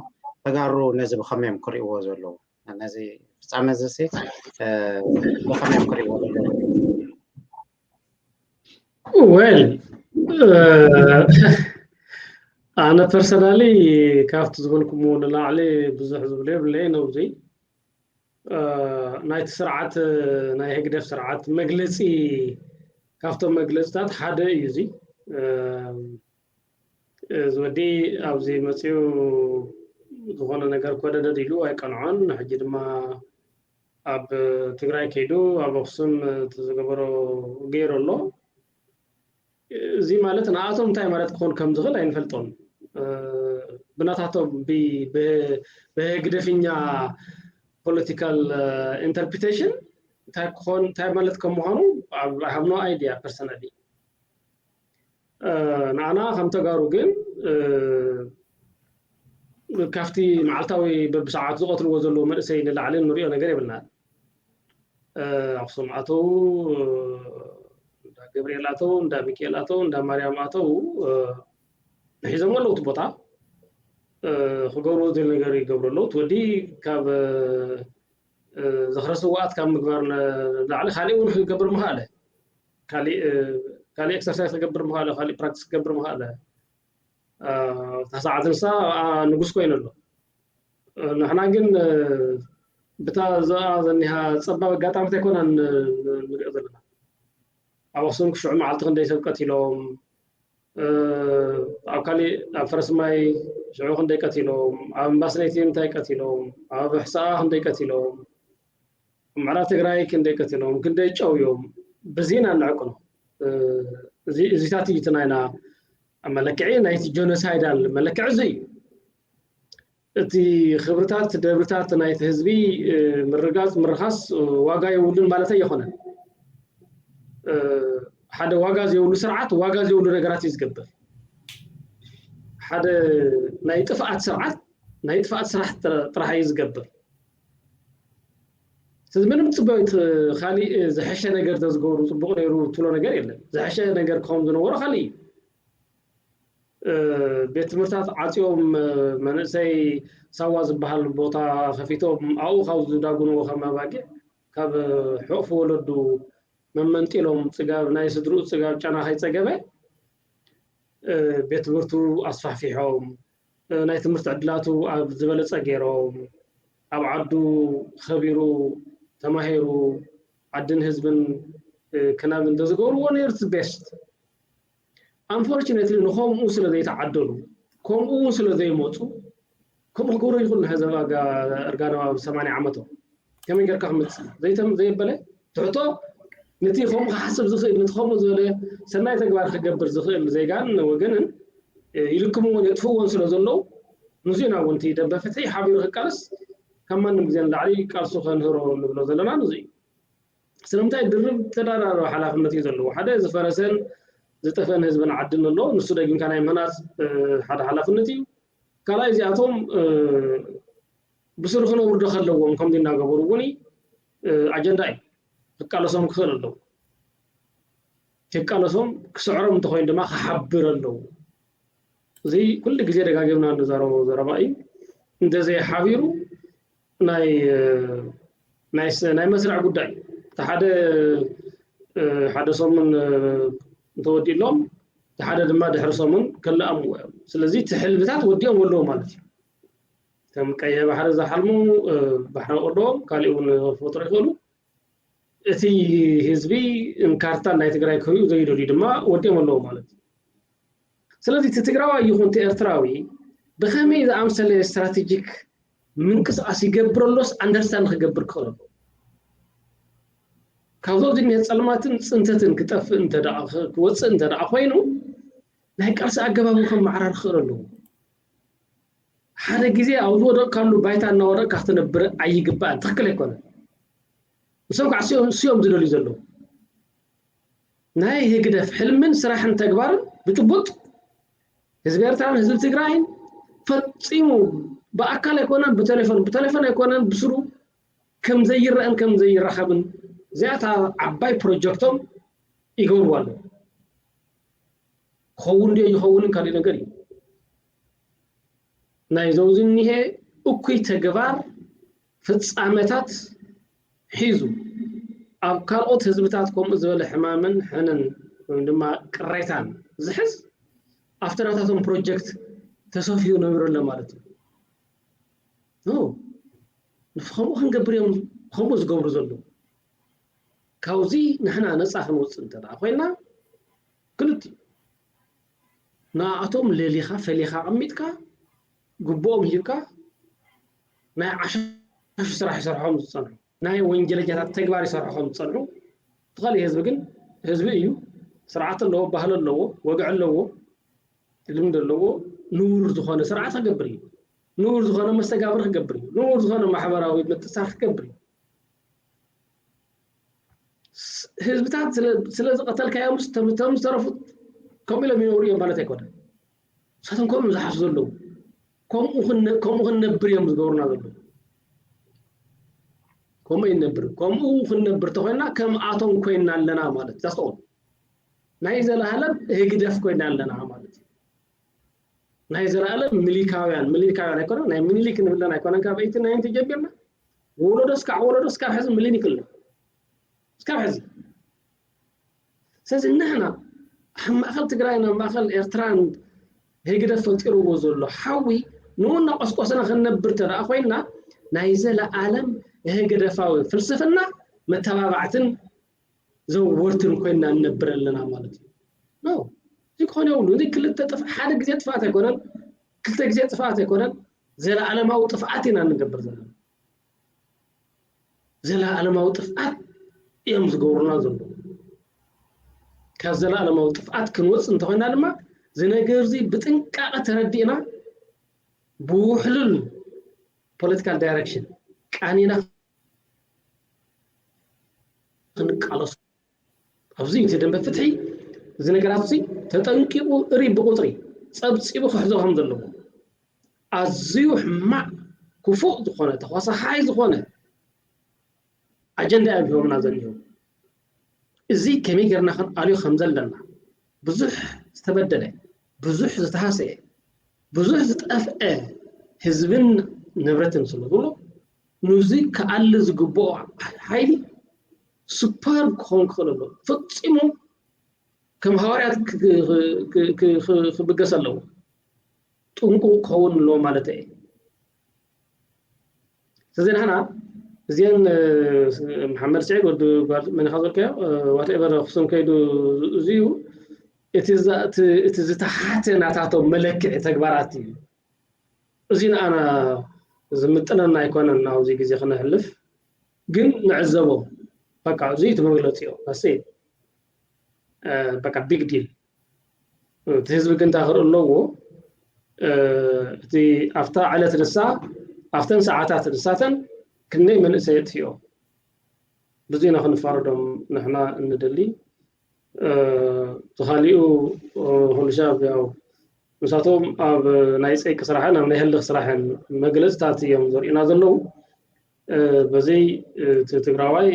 ተጋሩ ነዚ ብከመዮም ክሪእዎ ዘለዉ ነዚ ፍፃመ እዚ ብከመዮም ክሪእዎ ዘለዉ well ኣነ personally ካብቲ ዝበልኩምዎ ንላዕሊ ብዙሕ ዝብሎ የብለይን ኣብዚ ናይቲ ስርዓት ናይ ህግደፍ ስርዓት መግለፂ ካብቶም መግለፅታት ሓደ እዩ እዚ እዚ ወዲ ኣብዚ መፅኡ ዝኾነ ነገር ኮደደድ ኢሉ ኣይቀንዖን ሕጂ ድማ ኣብ ትግራይ ከይዱ ኣብ ኣክሱም ዝገበሮ ገይሩ ኣሎ እዚ ማለት ንኣቶም እንታይ ማለት ክኾን ከም ዝኽእል ኣይንፈልጦን ብናታቶም ብህግደፍኛ political interpretation እንታይ ክኾን እንታይ ማለት ከም ምዃኑ I have no idea personally ንዓና ከም ተጋሩ ግን ካብቲ መዓልታዊ በብሰዓቱ ዝቐትልዎ ዘለዎ መንእሰይ ንላዕሊ ንሪኦ ነገር የብልናን ኣክሱም ኣተው እንዳ ገብርኤል ኣተው እንዳ ሚካኤል ኣተው እንዳ ማርያም ኣተው ንሒዞም ኣለዉ እቲ ቦታ ክገብርዎ ዝል ነገር ይገብሩ ኣለዉ እቲ ወዲ ካብ ዝኽረ ስዋኣት ካብ ምግባር ንላዕሊ ካሊእ እውን ክገብር ምኽኣለ ካሊእ exercise ክገብር ምኽኣለ ካሊእ practice ክገብር ምኽኣለ እታ ሰዓት ንሳ ንጉስ ኮይኑ ኣሎ ንሕና ግን ብታ እዛ ዘኒሃ ፀባብ ኣጋጣሚ ኣይኮናን ንሪኦ ዘለና ኣብ ኣክሱም ክሽዑ መዓልቲ ክንደይ ሰብ ቀቲሎም ኣብ ካሊእ ኣብ ፈረስማይ ሽዑ ክንደይ ቀቲሎም ኣብ እምባስነይቲ እንታይ ቀቲሎም ኣብ ሕሳኣ ክንደይ ቀቲሎም ምዕራብ ትግራይ ክንደይ ቀቲሎም ክንደይ ጨውዮም ብዜና ንዕቅኖ እዚታት እዩ ናይና መለክዒ ናይቲ ጀኖሳይዳል መለክዒ እዚ እዩ እቲ ክብርታት ደብርታት ናይቲ ህዝቢ ምርጋፅ ምርኻስ ዋጋ የብሉን ማለት ኣይኮነን ሓደ ዋጋ ዘይብሉ ስርዓት ዋጋ ዘይብሉ ነገራት እዩ ዝገብር ሓደ ናይ ጥፍኣት ስርዓት ናይ ጥፍኣት ስራሕ ጥራሕ እዩ ዝገብር ስለዚ ምንም ፅበ ካሊእ ዝሐሸ ነገር ተዝገብሩ ፅቡቅ ነይሩ ትብሎ ነገር የለን ዝሐሸ ነገር ክኸውን ዝነበሮ ካሊእ እዩ ቤት ትምህርታት ዓፅዮም መንእሰይ ሳዋ ዝበሃል ቦታ ከፊቶም ኣብኡ ካብ ዝዳጉንዎ ከም ኣባጊዕ ካብ ሕቕፉ ወለዱ መመንጢሎም ፅጋብ ናይ ስድርኡ ፅጋብ ጨና ከይፀገበ ቤት ትምህርቱ ኣስፋሕፊሖም፣ ናይ ትምህርቲ ዕድላቱ ኣብ ዝበለፀ ገይሮም፣ ኣብ ዓዱ ከቢሩ ተማሂሩ ዓድን ህዝብን ክናብ እንተዝገብርዎ ነይሩ እቲ ቤስት። Unfortunately ንኸምኡ ስለ ዘይተዓደሉ፣ ከምኡ እውን ስለ ዘይመፁ፣ ከምኡ ክገብሩ ይኽእሉ። ሕዚ እርጋናዊ ኣብ ሰማንያ ዓመቶም ከመይ ጌርካ ክመፅእ ዘይተም ዘየበለ ትሕቶ፣ ነቲ ከምኡ ክሓስብ ዝኽእል፣ ነቲ ከምኡ ዝበለ ሰናይ ተግባር ክገብር ዝኽእል ዜጋን ወገንን ይልክምዎን የጥፍዎን ስለ ዘለዉ፣ ንዚና እውን እቲ ደንበ ፍትሒ ሓቢሩ ክቃለስ ካብ ማንም ግዜ ንላዕሊ ቃልሱ ከንህሮ ንብሎ ዘለና ንዚ እዩ። ስለምንታይ ድርብ ተዳራራቢ ሓላፍነት እዩ ዘለዎ። ሓደ ዝፈረሰን ዝጠፈን ህዝብን ዓድን ኣሎ፣ ንሱ ደጊምካ ናይ ምህናፅ ሓደ ሓላፍነት እዩ። ካልኣይ እዚኣቶም ብስሩ ክነብሩ ዶ ከለዎም ከምዚ እናገበሩ እውን ኣጀንዳ እዩ። ክቃለሶም ክኽእል ኣለዎ። ክቃለሶም ክስዕሮም እንተኮይኑ ድማ ክሓብር ኣለዎ። እዚ ኩሉ ግዜ ደጋጊምና እንዛረቦ ዘረባ እዩ። እንተዘይሓቢሩ ናይ ናይ መስርዕ ጉዳይ እቲ ሓደ ሓደ ሰሙን እንተወዲእሎም እቲ ሓደ ድማ ድሕሪ ሰሙን ከለኣምዎ እዮም። ስለዚ እቲ ሕልምታት ወዲኦም ኣለዉ ማለት እዩ። ከም ቀይሕ ባሕሪ ዝሓልሙ ባሕሪ ኣለዎም፣ ካሊእ እውን ክፈጥሩ ይኽእሉ። እቲ ህዝቢ ካርታ ናይ ትግራይ ክሪኡ ዘይደልዩ ድማ ወዲኦም ኣለዉ ማለት እዩ። ስለዚ እቲ ትግራዋይ ይኹን እቲ ኤርትራዊ ብኸመይ ዝኣምሰለ ስትራቴጂክ ምንቅስቃስ ይገብር ኣሎስ ኣንደርስታንድ ክገብር ክኽእል ኣለዎ። ካብዞ ዝኒሀ ፀልማትን ፅንተትን ክጠፍእ እንተ ደኣ ክወፅእ እንተ ደኣ ኮይኑ ናይ ቃልሲ ኣገባቡ ከመዓራር ክኽእል ኣለዎ። ሓደ ግዜ ኣብ ዝወደቕካሉ ባይታ እናወደቕካ ክትነብር ኣይግባእን፣ ትኽክል ኣይኮነን። ንሶም ከዓ ስዮም ዝደልዩ ዘለዉ ናይ ህግደፍ ሕልምን ስራሕን ተግባርን ብጭቡጥ ህዝቢ ኤርትራን ህዝቢ ትግራይን ፈፂሙ ብኣካል ኣይኮነን ብቴሌፎን ብቴሌፎን ኣይኮነን ብስሩ ከም ዘይረአን ከም ዘይራኸብን እዚኣታ ዓባይ ፕሮጀክቶም ይገብርዋ ኣለዉ። ክኸውን ድዮ ይኸውንን ካልእ ነገር እዩ። ናይ ዘውዚ እኒሄ እኩይ ተግባር ፍጻመታት ሒዙ ኣብ ካልኦት ህዝብታት ከምኡ ዝበለ ሕማምን ሕንን ወይ ድማ ቅሬታን ዝሕዝ ኣብቲ ናታቶም ፕሮጀክት ተሰፊዩ ነቢሩ ኣሎ ማለት እዩ። ከምኡ ክንገብር እዮም ከምኡ ዝገብሩ ዘለዉ። ካብዚ ንሕና ነፃ ክንወፅእ እንተ ኮይና ክልቲኡ ንኣቶም ለሊኻ ፈሊኻ ኣቐሚጥካ ግቡኦም ሂብካ ናይ ዓሻሹ ስራሕ ይሰርሖም ዝፀንሑ ናይ ወንጀለኛታት ተግባር ይሰርሖም ዝፀንሑ እቲ ካልእ ህዝቢ ግን ህዝቢ እዩ። ስርዓት ኣለዎ፣ ባህሊ ኣለዎ፣ ወግዒ ኣለዎ፣ ልምዲ ኣለዎ። ንቡር ዝኾነ ስርዓት ክገብር እዩ። ንቡር ዝኾነ መስተጋብር ክገብር እዩ። ንቡር ዝኾነ ማሕበራዊ ምትእስሳር ክገብር እዩ። ህዝብታት ስለ ዝቐተልካዮምስ እቶም ዝተረፉት ከምኡ ኢሎም ይነብሩ እዮም ማለት ኣይኮነን። ንሳቶም ከምኡ እዮም ዝሓስቡ ዘለዉ። ከምኡ ክንነብር እዮም ዝገብሩና ዘለዉ። ከምኡ ይነብር ከምኡ ክንነብር ተኮይና ከምኣቶም ኮይና ኣለና ማለት ዛስተውል ናይ ዘለኣለም ህግደፍ ኮይና ኣለና ማለት እዩ። ናይ ዘለኣለም ምሊካውያን ምሊካውያን ኣይኮነ ናይ ምኒሊክ ንብለን ኣይኮነን ካብ ኤይቲ ናይንቲ ጀሚርና ወለዶ እስካዕ ወለዶ እስካብ ሕዚ ምሊኒክ ኣሎ እስካብ ሕዚ። ስለዚ ንሕና ኣብ ማእኸል ትግራይን ኣብ ማእኸል ኤርትራን ህግደፍ ፈጢርዎ ዘሎ ሓዊ ንኡ እናቆስቆስና ክንነብር ተደኣ ኮይንና ናይ ዘለኣለም ህግደፋዊ ፍልስፍና መተባባዕትን ዘወርትን ኮይንና ንነብር ኣለና ማለት እዩ። ኖ እዚ ክኾን የብሉ። እዚ ክልተ ጥፍ ሓደ ግዜ ጥፍኣት ኣይኮነን፣ ክልተ ግዜ ጥፍኣት ኣይኮነን፣ ዘለኣለማዊ ጥፍኣት ኢና ንገብር ዘለና። ዘለኣለማዊ ጥፍኣት እዮም ዝገብሩና ዘለዉ። ካብ ዘለኣለማዊ ጥፍኣት ክንወፅእ እንተኾይና ድማ እዚ ነገር እዚ ብጥንቃቐ ተረዲእና ብውሕሉል ፖለቲካል ዳይሬክሽን ቃኒና ክንቃለሱ ኣብዚ እቲ ደንበ ፍትሒ እዚ ነገራት እዚ ተጠንቂቑ እሪ ብቁፅሪ ፀብፂቡ ክሕዞ ከም ዘለዎ ኣዝዩ ሕማቕ ክፉእ ዝኾነ ተኳሳሓይ ዝኾነ ኣጀንዳ እዮም ሂቦምና ዘኒሆም። እዚ ከመይ ጌርና ክንኣልዮ ከም ዘለና ብዙሕ ዝተበደለ ብዙሕ ዝተሃሰየ ብዙሕ ዝጠፍአ ህዝብን ንብረትን ስለ ዘሎ ንዚ ክኣሊ ዝግብኦ ሓይሊ ሱፐር ክኸውን ክኽእል ኣሎ። ፈፂሙ ከም ሃዋርያት ክብገስ ኣለዎ፣ ጥንቁቕ ክኸውን ኣለዎ ማለት እዩ። ስለዚ ንሕና እዚአን መሓመድ ስዒድ ወዲ ጓል መኒኻ ዘልከዮ ዋትኤቨር ኣክሱም ከይዱ እዚዩ እቲ ዝተሓተ ናታቶም መለክዒ ተግባራት እዩ። እዚ ንኣና ዝምጥነና ኣይኮነን ኣብዚ ግዜ ክነሕልፍ፣ ግን ንዕዘቦ። በቃ እዚ እቲ መግለፂ እዩ። በቃ ቢግ ዲል። እቲ ህዝቢ ግን እንታይ ክርኢ ኣለዎ? እቲ ኣብታ ዕለት ንሳ ኣብተን ሰዓታት ንሳተን ክንደይ መንእሰይ የጥፍኦ። ብዙ ኢና ክንፋረዶም ንሕና እንደሊ። ተኻሊኡ ኩሉሻብ ያው ንሳቶም ኣብ ናይ ፀይቂ ስራሕን ኣብ ናይ ህልኽ ስራሕን መግለፅታት እዮም ዘርእዩና ዘለዉ። በዚ እቲ ትግራዋይ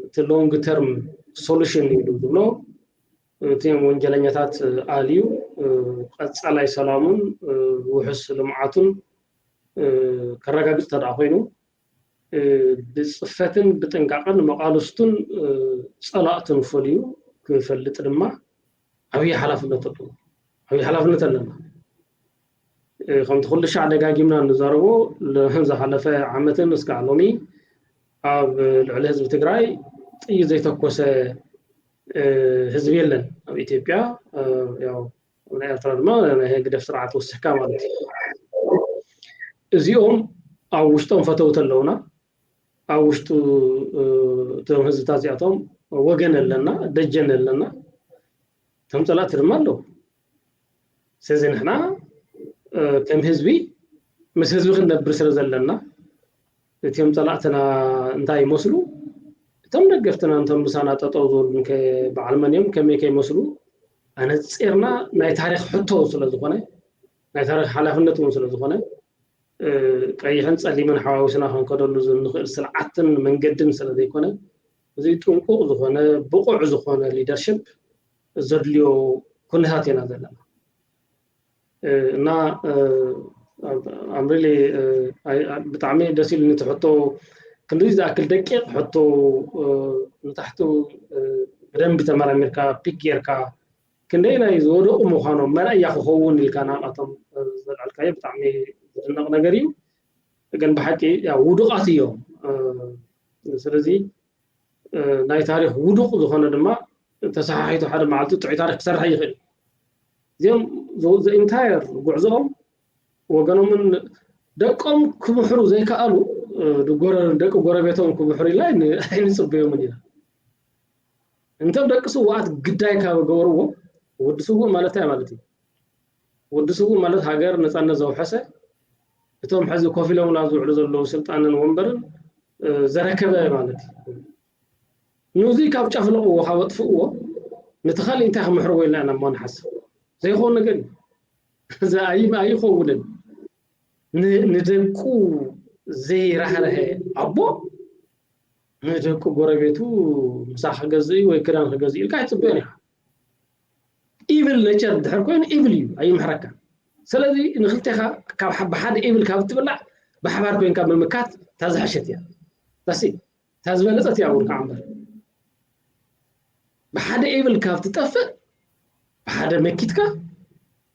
እቲ ሎንግ ተርም ሶሉሽን ኢሉ ዝብሎ እቲም ወንጀለኛታት ኣልዩ ቀፃላይ ሰላሙን ውሕስ ልምዓቱን ከረጋግፅ ተደኣ ኮይኑ ብፅፈትን ብጥንቃቐን መቓልስቱን ፀላእቱን ፈልዩ ክፈልጥ ድማ ዓብዪ ሓላፍነት ኣለዎ። ዓብዪ ሓላፍነት ኣለና። ከምቲ ኩሉ ሻዕ ደጋጊምና እንዛረቦ ዝሓለፈ ዓመትን እስካዕ ሎሚ ኣብ ልዕሊ ህዝቢ ትግራይ ጥይት ዘይተኮሰ ህዝቢ የለን ኣብ ኢትዮጵያ። ኣብ ናይ ኤርትራ ድማ ናይ ህግደፍ ስርዓት ወሲኽካ ማለት እዩ። እዚኦም ኣብ ውሽጦም ፈተውቲ ኣለውና፣ ኣብ ውሽጡ እቶም ህዝብታት እዚኣቶም ወገን ኣለና፣ ደጀን ኣለና፣ እቶም ፀላእቲ ድማ ኣለዉ። ስለዚ ንሕና ከም ህዝቢ ምስ ህዝቢ ክንነብር ስለ ዘለና እቲኦም ፀላእትና እንታይ ይመስሉ፣ እቶም ደገፍትና እንቶም ምሳና ጠጠው ዝበሉ በዓል መን እዮም ከመይ ከይመስሉ ኣነፂርና ናይ ታሪክ ሕቶ ስለ ዝኾነ ናይ ታሪክ ሓላፍነት እውን ስለ ዝኾነ ቀይሕን ፀሊምን ሓዋዊስና ክንከደሉ ዝንኽእል ስርዓትን መንገድን ስለ ዘይኮነ እዚ ጥንቁቕ ዝኾነ ብቑዕ ዝኾነ ሊደርሽፕ ዘድልዮ ኩነታት ኢና ዘለና። እና ኣምሪሊ ብጣዕሚ ደስ ኢሉ ንትሕቶ ክንዲ ዝኣክል ደቂቕ ሕቶ ንታሕቱ ብደንቢ ተመራሚርካ ፒክ ጌርካ ክንደይ ናይ ዝወደቑ ምዃኖም መርኣያ ክኸውን ኢልካ ናብኣቶም ዘልዓልካዮ ብጣዕሚ ዝድነቕ ነገር እዩ። ግን ብሓቂ ውዱቓት እዮም። ስለዚ ናይ ታሪክ ውዱቕ ዝኾነ ድማ ተሰሓሒቱ ሓደ መዓልቲ ጥዑይ ታሪክ ክሰርሕ ይኽእል። እዚኦም ኢንታየር ጉዕዞኦም ወገኖምን ደቆም ክምሕሩ ዘይከኣሉ ደቂ ጎረቤቶም ክምሕሩ ኢልና ኣይንፅበዮምን ኢና። እንቶም ደቂ ስውኣት ግዳይ ካብ ገበርዎ ወዲ ስውእ ማለት እንታይ ማለት እዩ? ወዲ ስውእ ማለት ሃገር ነፃነት ዘውሐሰ እቶም ሕዚ ኮፍ ኢሎምና ዝውዕሉ ዘለዉ ስልጣንን ወንበርን ዘረከበ ማለት እዩ። ንዙይ ካብ ጨፍለቕዎ ካብ ኣጥፍእዎ ነቲ ካሊእ እንታይ ክምሕርዎ ኢልና ኢና እሞ ንሓስብ። ዘይኮን ነገር እዩ። እዚ ኣይ- ኣይኸውንን። ን- ንደቁ ዘይራህረሀ ኣቦ ንደቁ ጎረቤቱ ምሳ ክገዝእ ወይ ክዳን ክገዝእ ኢልካ ኣይትፅበዮን ኢኻ። ኢቭል ኔቸር ድሕር ኮይኑ ኢቭል እዩ ኣይምሕረካ። ስለዚ ንክልቴኻ ካብ ብሓደ ኢቭል ካብ ትብላዕ ብሓባር ኮይንካ ምምካት ታዝሐሸት እያ። ታሲ ታዝበለፀት እያ እውን ከዓ እምበር ብሓደ ኢቭል ካብ ትጠፍእ ብሓደ መኪትካ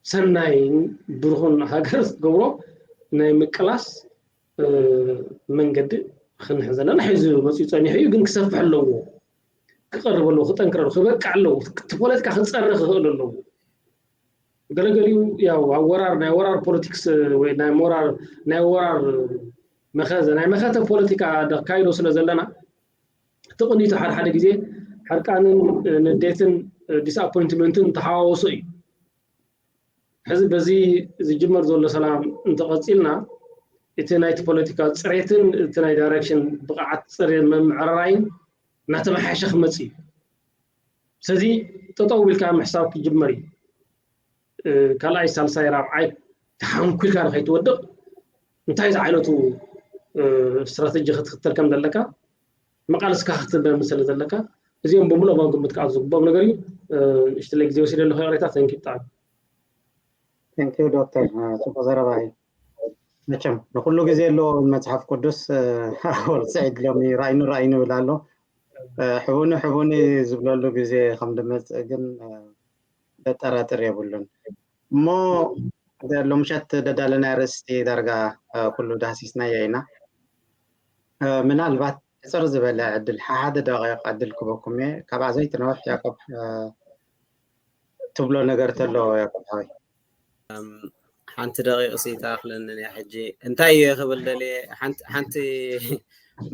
ሰናይን ብሩኽን ሃገር ክትገብሮ ናይ ምቅላስ መንገዲ ክንሕዝ ኣለና። ሕዚ መፅኡ ፀኒሑ እዩ፣ ግን ክሰፍሕ ኣለዎ፣ ክቐርብ ኣለዎ፣ ክጠንክር ኣለዎ፣ ክበቅዕ ኣለዎ። እቲ ፖለቲካ ክፀሪ ክኽእል ኣለዎ። ገለገሊኡ ያው ኣብ ወራር ናይ ወራር ፖለቲክስ ወይ ናይ ሞራር ናይ ወራር መኸተ ናይ መኸተ ፖለቲካ ደካይዶ ስለ ዘለና ተቐኒቱ ሓደ ሓደ ግዜ ሕርቃንን ንዴትን ዲስኣፖይንትመንትን ተሓዋወሶ እዩ። ሕዚ በዚ ዝጅመር ዘሎ ሰላም እንተቐፂልና እቲ ናይቲ ፖለቲካ ፅሬትን እቲ ናይ ዳይሬክሽን ብቕዓት ፅሬት ምምዕርራይን እናተመሓየሸ ክመፅእ እዩ። ስለዚ ጠጠው ኢልካ ምሕሳብ ክጅመር እዩ። ካልኣይ ሳልሳይ ራብዓይ ተሓንኩልካ ንኸይትወድቕ እንታይ ዝዓይነቱ ስትራተጂ ክትክተል ከም ዘለካ መቃልስካ ክትበምን ስለ ዘለካ እዚኦም ብምሉኦም ኣብ ግምት ክኣቱ ዝግብኦም ነገር እዩ። ንእሽትለይ ግዜ ወሲደ ኣለኹ ይቕሬታ። Thank you ብጣዕሚ። Thank you ዶክተር፣ ፅቡቅ ዘረባ እዩ። መቸም ንኩሉ ግዜ ኣለዎ መፅሓፍ ቅዱስ። ወርፅዒ ድሎሚ ራእይኑ ራእይኑ ይብል ኣሎ። ሕቡኒ ሕቡኒ ዝብለሉ ግዜ ከም ድመፅእ ግን ዘጠራጥር የብሉን። እሞ ሎምሸት ደዳለናይ ርእስቲ ዳርጋ ኩሉ ዳህሲስናዮ ኢና። ምናልባት ሕፅር ዝበለ ዕድል፣ ሓደ ደቂቕ ዕድል ክበኩም እየ። ካብኣ ዘይትነውሕ ያቆብ ትብሎ ነገር ተሎ ያቆብ ሓወይ። ሓንቲ ደቂቕ ሲ ተኣኽለንን እያ። ሕጂ እንታይ እየ ክብል ደልየ፣ ሓንቲ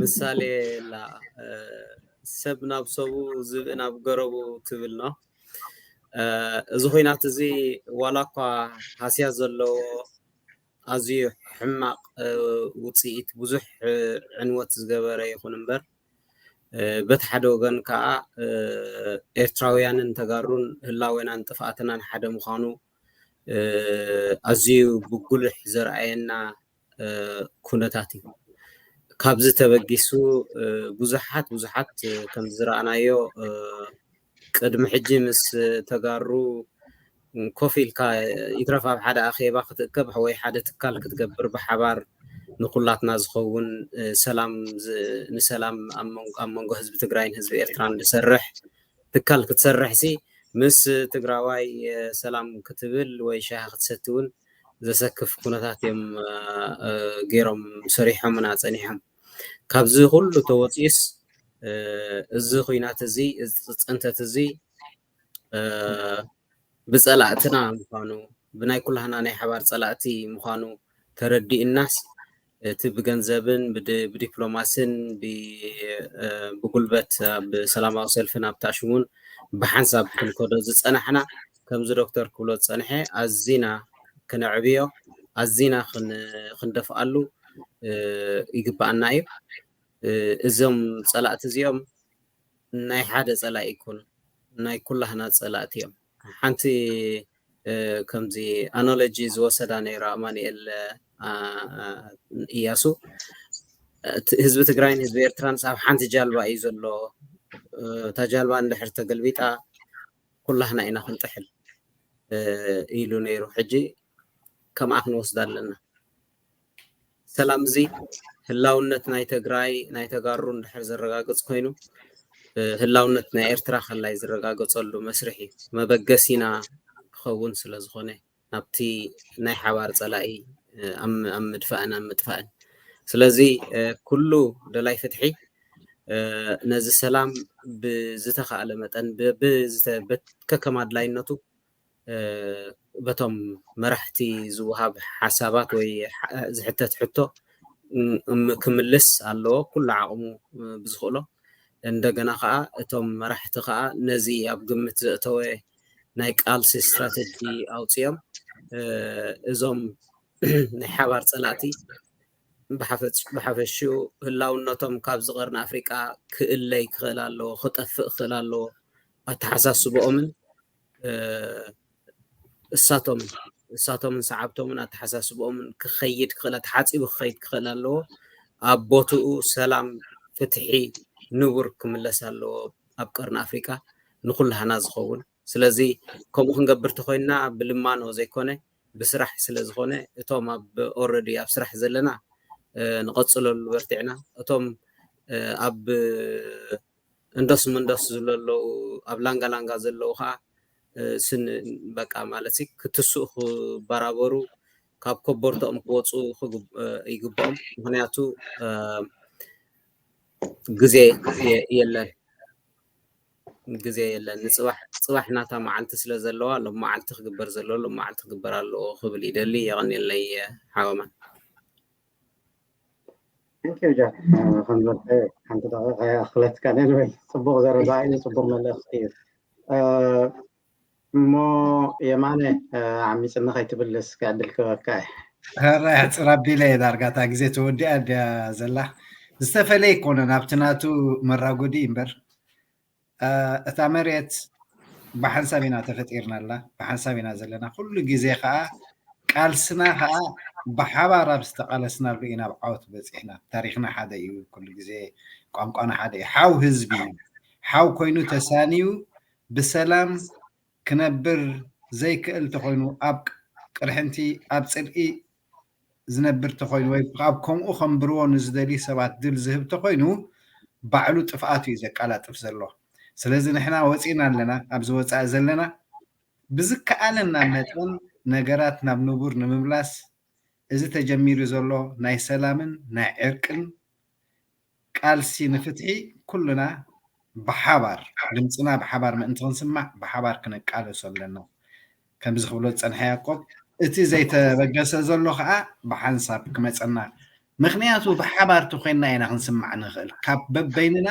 ምሳሌ ላ ሰብ ናብ ሰቡ ዝብኢ ናብ ገረቡ ትብል ነው። እዚ ኩናት እዚ ዋላ እኳ ሃስያ ዘለዎ ኣዝዩ ሕማቕ ውፅኢት ብዙሕ ዕንወት ዝገበረ ይኹን እምበር በቲ ሓደ ወገን ከዓ ኤርትራውያንን ተጋሩን ህላዌናን ጥፍኣትናን ሓደ ምዃኑ ኣዝዩ ብጉልሕ ዘርኣየና ኩነታት እዩ። ካብዚ ተበጊሱ ብዙሓት ብዙሓት ከም ዝረኣናዮ ቅድሚ ሕጂ ምስ ተጋሩ ኮፍ ኢልካ ይትረፍ ኣብ ሓደ ኣኼባ ክትእከብ ወይ ሓደ ትካል ክትገብር ብሓባር ንኩላትና ዝኸውን ሰላም ንሰላም ኣብ መንጎ ህዝቢ ትግራይን ህዝቢ ኤርትራን ዝሰርሕ ትካል ክትሰርሕ ሲ ምስ ትግራዋይ ሰላም ክትብል ወይ ሻሂ ክትሰቲ እውን ዘሰክፍ ኩነታት እዮም ገይሮም ሰሪሖምና ፀኒሖም። ካብዚ ኩሉ ተወፂኡስ እዚ ኩናት እዚ እዚ ፅንተት እዚ ብፀላእትና ምዃኑ ብናይ ኩላህና ናይ ሓባር ፀላእቲ ምዃኑ ተረዲእናስ እቲ ብገንዘብን ብዲፕሎማስን ብጉልበት ኣብ ሰላማዊ ሰልፍን ኣብ ታሽሙን ብሓንሳብ ክንከዶ ዝፀናሕና ከምዚ ዶክተር ክብሎ ዝፀንሐ ኣዚና ክነዕብዮ ኣዚና ክንደፍኣሉ ይግባኣና እዩ። እዞም ፀላእቲ እዚኦም ናይ ሓደ ፀላኢ ይኩን ናይ ኩላህና ፀላእቲ እዮም። ሓንቲ ከምዚ ኣናሎጂ ዝወሰዳ ነይራ ኣማኒኤል እያሱ ህዝቢ ትግራይን ህዝቢ ኤርትራን ኣብ ሓንቲ ጃልባ እዩ ዘሎ። እታ ጃልባ እንድሕር ተገልቢጣ ኩላህና ኢና ክንጥሕል ኢሉ ነይሩ። ሕጂ ከምኣ ክንወስዳ ኣለና። ሰላም እዚ ህላውነት ናይ ትግራይ ናይ ተጋሩ እንድሕር ዘረጋግፅ ኮይኑ ህላውነት ናይ ኤርትራ ከላይ ዝረጋገፀሉ መስርሕ እዩ። መበገሲና ክኸውን ስለዝኾነ ናብቲ ናይ ሓባር ፀላኢ ኣብ ምድፋእን ኣብ ምጥፋእን። ስለዚ ኩሉ ደላይ ፍትሒ ነዚ ሰላም ብዝተኻእለ መጠን ከከም ኣድላይነቱ በቶም መራሕቲ ዝወሃብ ሓሳባት ወይ ዝሕተት ሕቶ ክምልስ ኣለዎ ኩሉ ዓቕሙ ብዝኽእሎ። እንደገና ከዓ እቶም መራሕቲ ከዓ ነዚ ኣብ ግምት ዘእተወ ናይ ቃልሲ ስትራተጂ ኣውፅኦም እዞም ናይ ሓባር ፀላእቲ ብሓፈሽኡ ህላውነቶም ካብዚ ቀርኒ ኣፍሪቃ ክእለይ ክኽእል ኣለዎ፣ ክጠፍእ ክኽእል ኣለዎ። ኣተሓሳስብኦምን እሳቶም እሳቶምን ሰዓብቶምን ኣተሓሳስብኦምን ክኸይድ ክኽእል ተሓፂቡ ክኸይድ ክኽእል ኣለዎ። ኣብ ቦትኡ ሰላም፣ ፍትሒ፣ ንቡር ክምለስ ኣለዎ ኣብ ቀርኒ ኣፍሪቃ ንኩላህና ዝኸውን። ስለዚ ከምኡ ክንገብር ተኮይንና ብልማኖ ዘይኮነ ብስራሕ ስለዝኾነ እቶም ኣብ ኦረዲ ኣብ ስራሕ ዘለና ንቐፅለሉ በርቲዕና እቶም ኣብ እንዶስ መንዶስ ዝለለዉ ኣብ ላንጋ ላንጋ ዘለዉ ከዓ ስን በቃ ማለት ክትስኡ ክበራበሩ ካብ ኮቦርተኦም ክወፁ ይግብኦም። ምክንያቱ ግዜ የለን ግዜ የለን። ንፅባሕ ፅባሕ ናታ መዓልቲ ስለ ዘለዋ ሎም መዓልቲ ክግበር ዘለዎ ሎም መዓልቲ ክግበር ኣለዎ ክብል ይደሊ። የቐንየለይ ሓወማን። Thank you Jack። ከም ዝበልካዮ ሓንቲ ደቂቃ ይኣኽለትካ። Anyway ፅቡቕ ዘረባ እዩ፣ ፅቡቕ መልእኽቲ እዩ። እሞ የማነ ዓሚፅኒ ከይትብል እስኪ ዕድል ክበካ እየ። ሕራይ ኣሕፅር ኣቢለ እየ ዳርጋ እታ ግዜ ተወዲኣ ድያ ዘላ። ዝተፈለየ ኣይኮነን ኣብቲ ናቱ መራጎዲ እምበር እታ መሬት ብሓንሳብ ኢና ተፈጢርና ኣላ፣ ብሓንሳብ ኢና ዘለና። ኩሉ ግዜ ከዓ ቃልስና ከዓ ብሓባር ኣብ ዝተቃለስናሉ ኢና ኣብ ዓወት በፂሕና። ታሪክና ሓደ እዩ፣ ኩሉ ግዜ ቋንቋና ሓደ እዩ። ሓው ህዝቢ እዩ። ሓው ኮይኑ ተሳንዩ ብሰላም ክነብር ዘይክእል ተኮይኑ ኣብ ቅርሕንቲ ኣብ ፅልኢ ዝነብር ተኮይኑ ወይ ኣብ ከምኡ ከንብርዎ ንዝደልዩ ሰባት ድል ዝህብ ተኮይኑ ባዕሉ ጥፍኣቱ እዩ ዘቃላጥፍ ዘሎ። ስለዚ ንሕና ወፂና ኣለና፣ ኣብዚ ወፃኢ ዘለና ብዝከኣለና መጠን ነገራት ናብ ንቡር ንምምላስ እዚ ተጀሚሩ ዘሎ ናይ ሰላምን ናይ ዕርቅን ቃልሲ ንፍትሒ ኩልና ብሓባር ድምፅና ብሓባር ምእንቲ ክንስማዕ ብሓባር ክንቃለሶ ኣለና። ከምዚ ክብሎ ዝፀንሐ ያዕቆብ፣ እቲ ዘይተበገሰ ዘሎ ከዓ ብሓንሳብ ክመፀና። ምክንያቱ ብሓባር ተኮይንና ኢና ክንስማዕ ንኽእል። ካብ በበይንና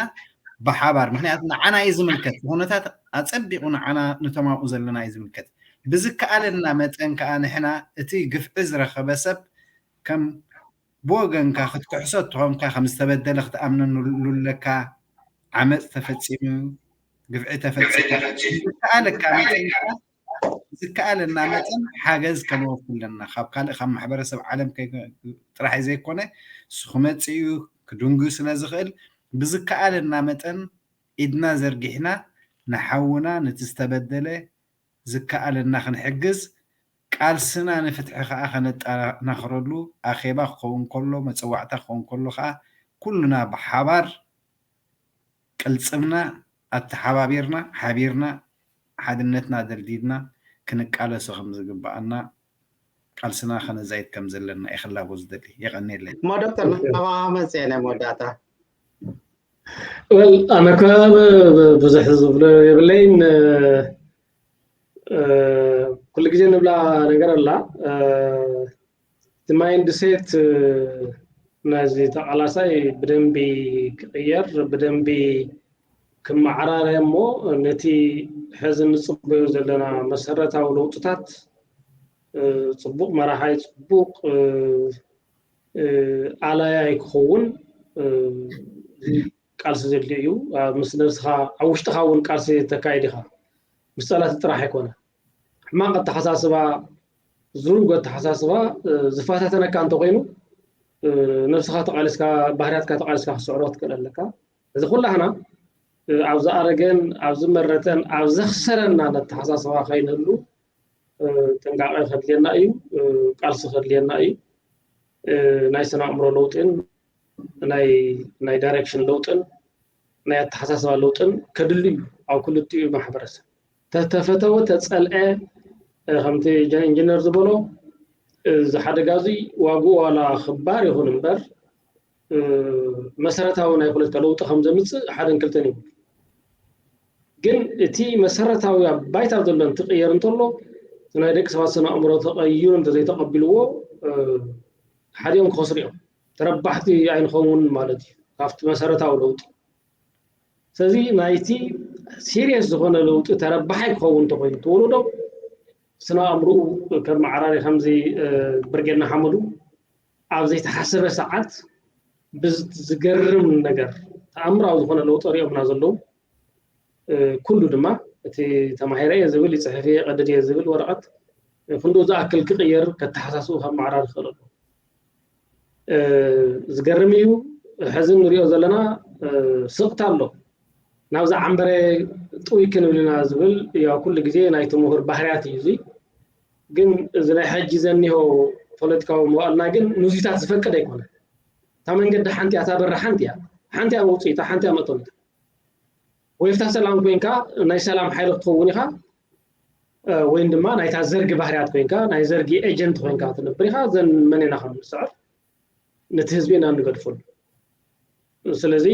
ብሓባር፣ ምክንያቱ ንዓና እዩ ዝምልከት። ኩነታት ኣፀቢቑ ንዓና ንቶም ኣብኡ ዘለና እዩ ዝምልከት። ብዝከኣለና መጠን ከዓ ንሕና እቲ ግፍዒ ዝረኸበ ሰብ ከም ብወገንካ ክትክሕሶ እትኾንካ ከም ዝተበደለ ክትኣምነሉ ኣለካ። ዓመፅ ተፈፂሙ፣ ግፍዒ ተፈፂሙ፣ ዝከኣለካ መጠን ዝከኣለና መጠን ሓገዝ ከነወፍለና ካብ ካልእ ካብ ማሕበረሰብ ዓለም ጥራሕ ዘይኮነ እሱ ክመፅእ እዩ ክድንጉ ስለ ዝኽእል ብዝከኣለና መጠን ኢድና ዘርጊሕና ንሓውና ነቲ ዝተበደለ ዝከኣለና ክንሕግዝ ቃልስና ንፍትሒ ከዓ ከነጠናኽረሉ ኣኼባ ክኸውን ከሎ መፀዋዕታ ክኸውን ከሎ ከዓ ኩሉና ብሓባር ቅልፅምና ኣተሓባቢርና ሓቢርና ሓድነትና ደልዲልና ክንቃለሶ ከም ዝግበኣና ቃልስና ከነዛይድ ከም ዘለና እየ ክላቦ ዝደሊ። የቐንየለይ። እሞ ዶክተር፣ ናባኻ መፅአ ናይ መወዳእታ። ወል ኣነ ከ ብዙሕ ዝብሎ የብለይን። ኩሉ ግዜ ንብላ ነገር ኣላ። እቲ ማይንድ ሴት ናይዚ ተቓላሳይ ብደንቢ ክቕየር፣ ብደንቢ ክመዓራረ እሞ ነቲ ሕዚ ንፅበዮ ዘለና መሰረታዊ ለውጥታት ፅቡቕ መራሓይ፣ ፅቡቕ ኣላያይ ክኸውን ቃልሲ ዘድልዮ እዩ። ምስ ነብስኻ ኣብ ውሽጥኻ እውን ቃልሲ ተካይድ ኢኻ። ምስ ፀላእቲ ጥራሕ ኣይኮነ። ሕማቕ ኣተሓሳስባ፣ ዝሩግ ኣተሓሳስባ ዝፈታተነካ እንተኮይኑ ነብስኻ ተቓሊስካ፣ ባህርያትካ ተቓሊስካ ክትስዕሮ ክትክእል ኣለካ። እዚ ኩላህና ኣብ ዝኣረገን ኣብ ዝመረተን ኣብ ዘኽሰረና ነተሓሳስባ ከይንህሉ ጥንቃቐ ከድልየና እዩ፣ ቃልሲ ከድልየና እዩ። ናይ ስነ ኣእምሮ ለውጥን ናይ ዳይሬክሽን ለውጥን ናይ ኣተሓሳስባ ለውጥን ከድሊ እዩ ኣብ ክልቲኡ ማሕበረሰብ። ተፈተወ ተፀልዐ ከምቲ ኢንጂነር ዝበሎ እዚ ሓደጋ እዚ ዋግኡ ዋላ ክባር ይኹን እምበር መሰረታዊ ናይ ፖለቲካ ለውጢ ከም ዘምፅእ ሓደን ክልተን ይብሉ። ግን እቲ መሰረታዊ ኣብ ባይታ ዘሎ እንትቅየር እንተሎ ናይ ደቂ ሰባት ስነ ኣእምሮ ተቀይሩ እንተዘይተቀቢልዎ ሓዲኦም ክኸስሩ እዮም። ተረባሕቲ ኣይንኸውን ማለት እዩ ካብቲ መሰረታዊ ለውጢ። ስለዚ ናይቲ ሲሪየስ ዝኾነ ለውጢ ተረባሓይ ክኸውን እንተኮይኑ እቲ ወለዶ ስነ ኣእምርኡ ከመዓራሪ ከምዚ ብርጌድ ንሓመዱ ኣብ ዘይተሓሰበ ሰዓት ብዝገርም ነገር ተኣምራዊ ዝኾነ ለውጢ ሪኦምና ዘለዉ። ኩሉ ድማ እቲ ተማሂረ እየ ዝብል ይፅሕፍ እየ ቀድድ እየ ዝብል ወረቐት ክንድኡ ዝኣክል ክቕየር ከተሓሳስቡ ከመዓራሪ ይኽእል ኣሎ። ዝገርም እዩ። ሕዚ ንሪኦ ዘለና ስቕታ ኣሎ። ናብዚ ዓንበረ ጥውይ ክንብል ኢና ዝብል ያው ኩሉ ግዜ ናይቲ ምሁር ባህርያት እዩ እዚ። ግን እዚ ናይ ሕጂ ዘኒሆ ፖለቲካዊ መዋእልና ግን ንዙይታት ዝፈቅድ ኣይኮነን። እታ መንገዲ ሓንቲ እያ፣ እታ በሪ ሓንቲ እያ። ሓንቲ እያ መውፅኢታ፣ ሓንቲ እያ መእተዊታ። ወይ ፍታ ሰላም ኮይንካ ናይ ሰላም ሓይሊ ክትኸውን ኢኻ ወይም ድማ ናይታ ዘርጊ ባህርያት ኮይንካ ናይ ዘርጊ ኤጀንት ኮይንካ ትነብር ኢኻ። ዘን መን ኢና ከም ንስዕር ነቲ ህዝቢ ኢና እንገድፈሉ። ስለዚ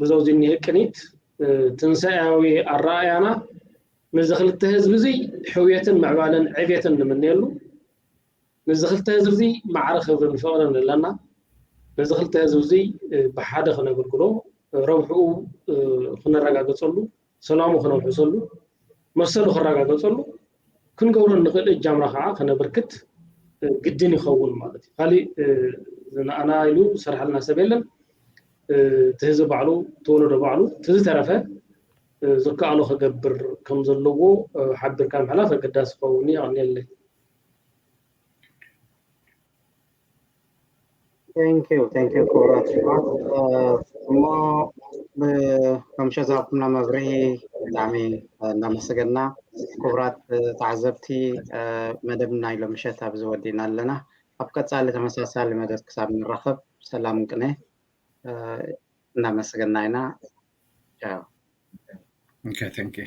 ብዘውዚ እኒሀ ቅኒት ትንሳኤያዊ ኣረኣያና ነዚ ክልተ ህዝቢ እዚ ሕውየትን ምዕባለን ዕብየትን ንምነየሉ ነዚ ክልተ ህዝቢ እዚ ማዕረ ክብርን ፍቕርን ኣለና። ነዚ ክልተ ህዝቢ እዚ ብሓደ ክነገልግሎ ረብሕኡ ክነረጋግፀሉ ሰላሙ ክነውሕሰሉ መሰሉ ክረጋገፀሉ ክንገብሮ እንኽእል እጃምና ከዓ ከነበርክት ግድን ይኸውን ማለት እዩ። ካሊእ ንኣና ኢሉ ዝሰርሐልና ሰብ የለን። እቲ ህዝቢ ባዕሉ እቲ ወለዶ ባዕሉ እቲ ዝተረፈ ዝከኣሎ ክገብር ከም ዘለዎ ሓቢርካ ምሕላፍ ኣገዳሲ ክኸውን እዩ። የቐንየለይ። Thank you, thank you ክቡራት ሽማት። እሞ ብሎምሸት ዝሃብኩምና መብርሂ ብጣዕሚ እናመሰገንና። ክቡራት ተዓዘብቲ፣ መደብ ናይ ሎምሸት ኣብዚ ወዲእና ኣለና። ኣብ ቀፃሊ ተመሳሳሊ መደብ ክሳብ ንራኸብ ሰላም ቅነ። እናመሰገና ኢና። Okay, thank you.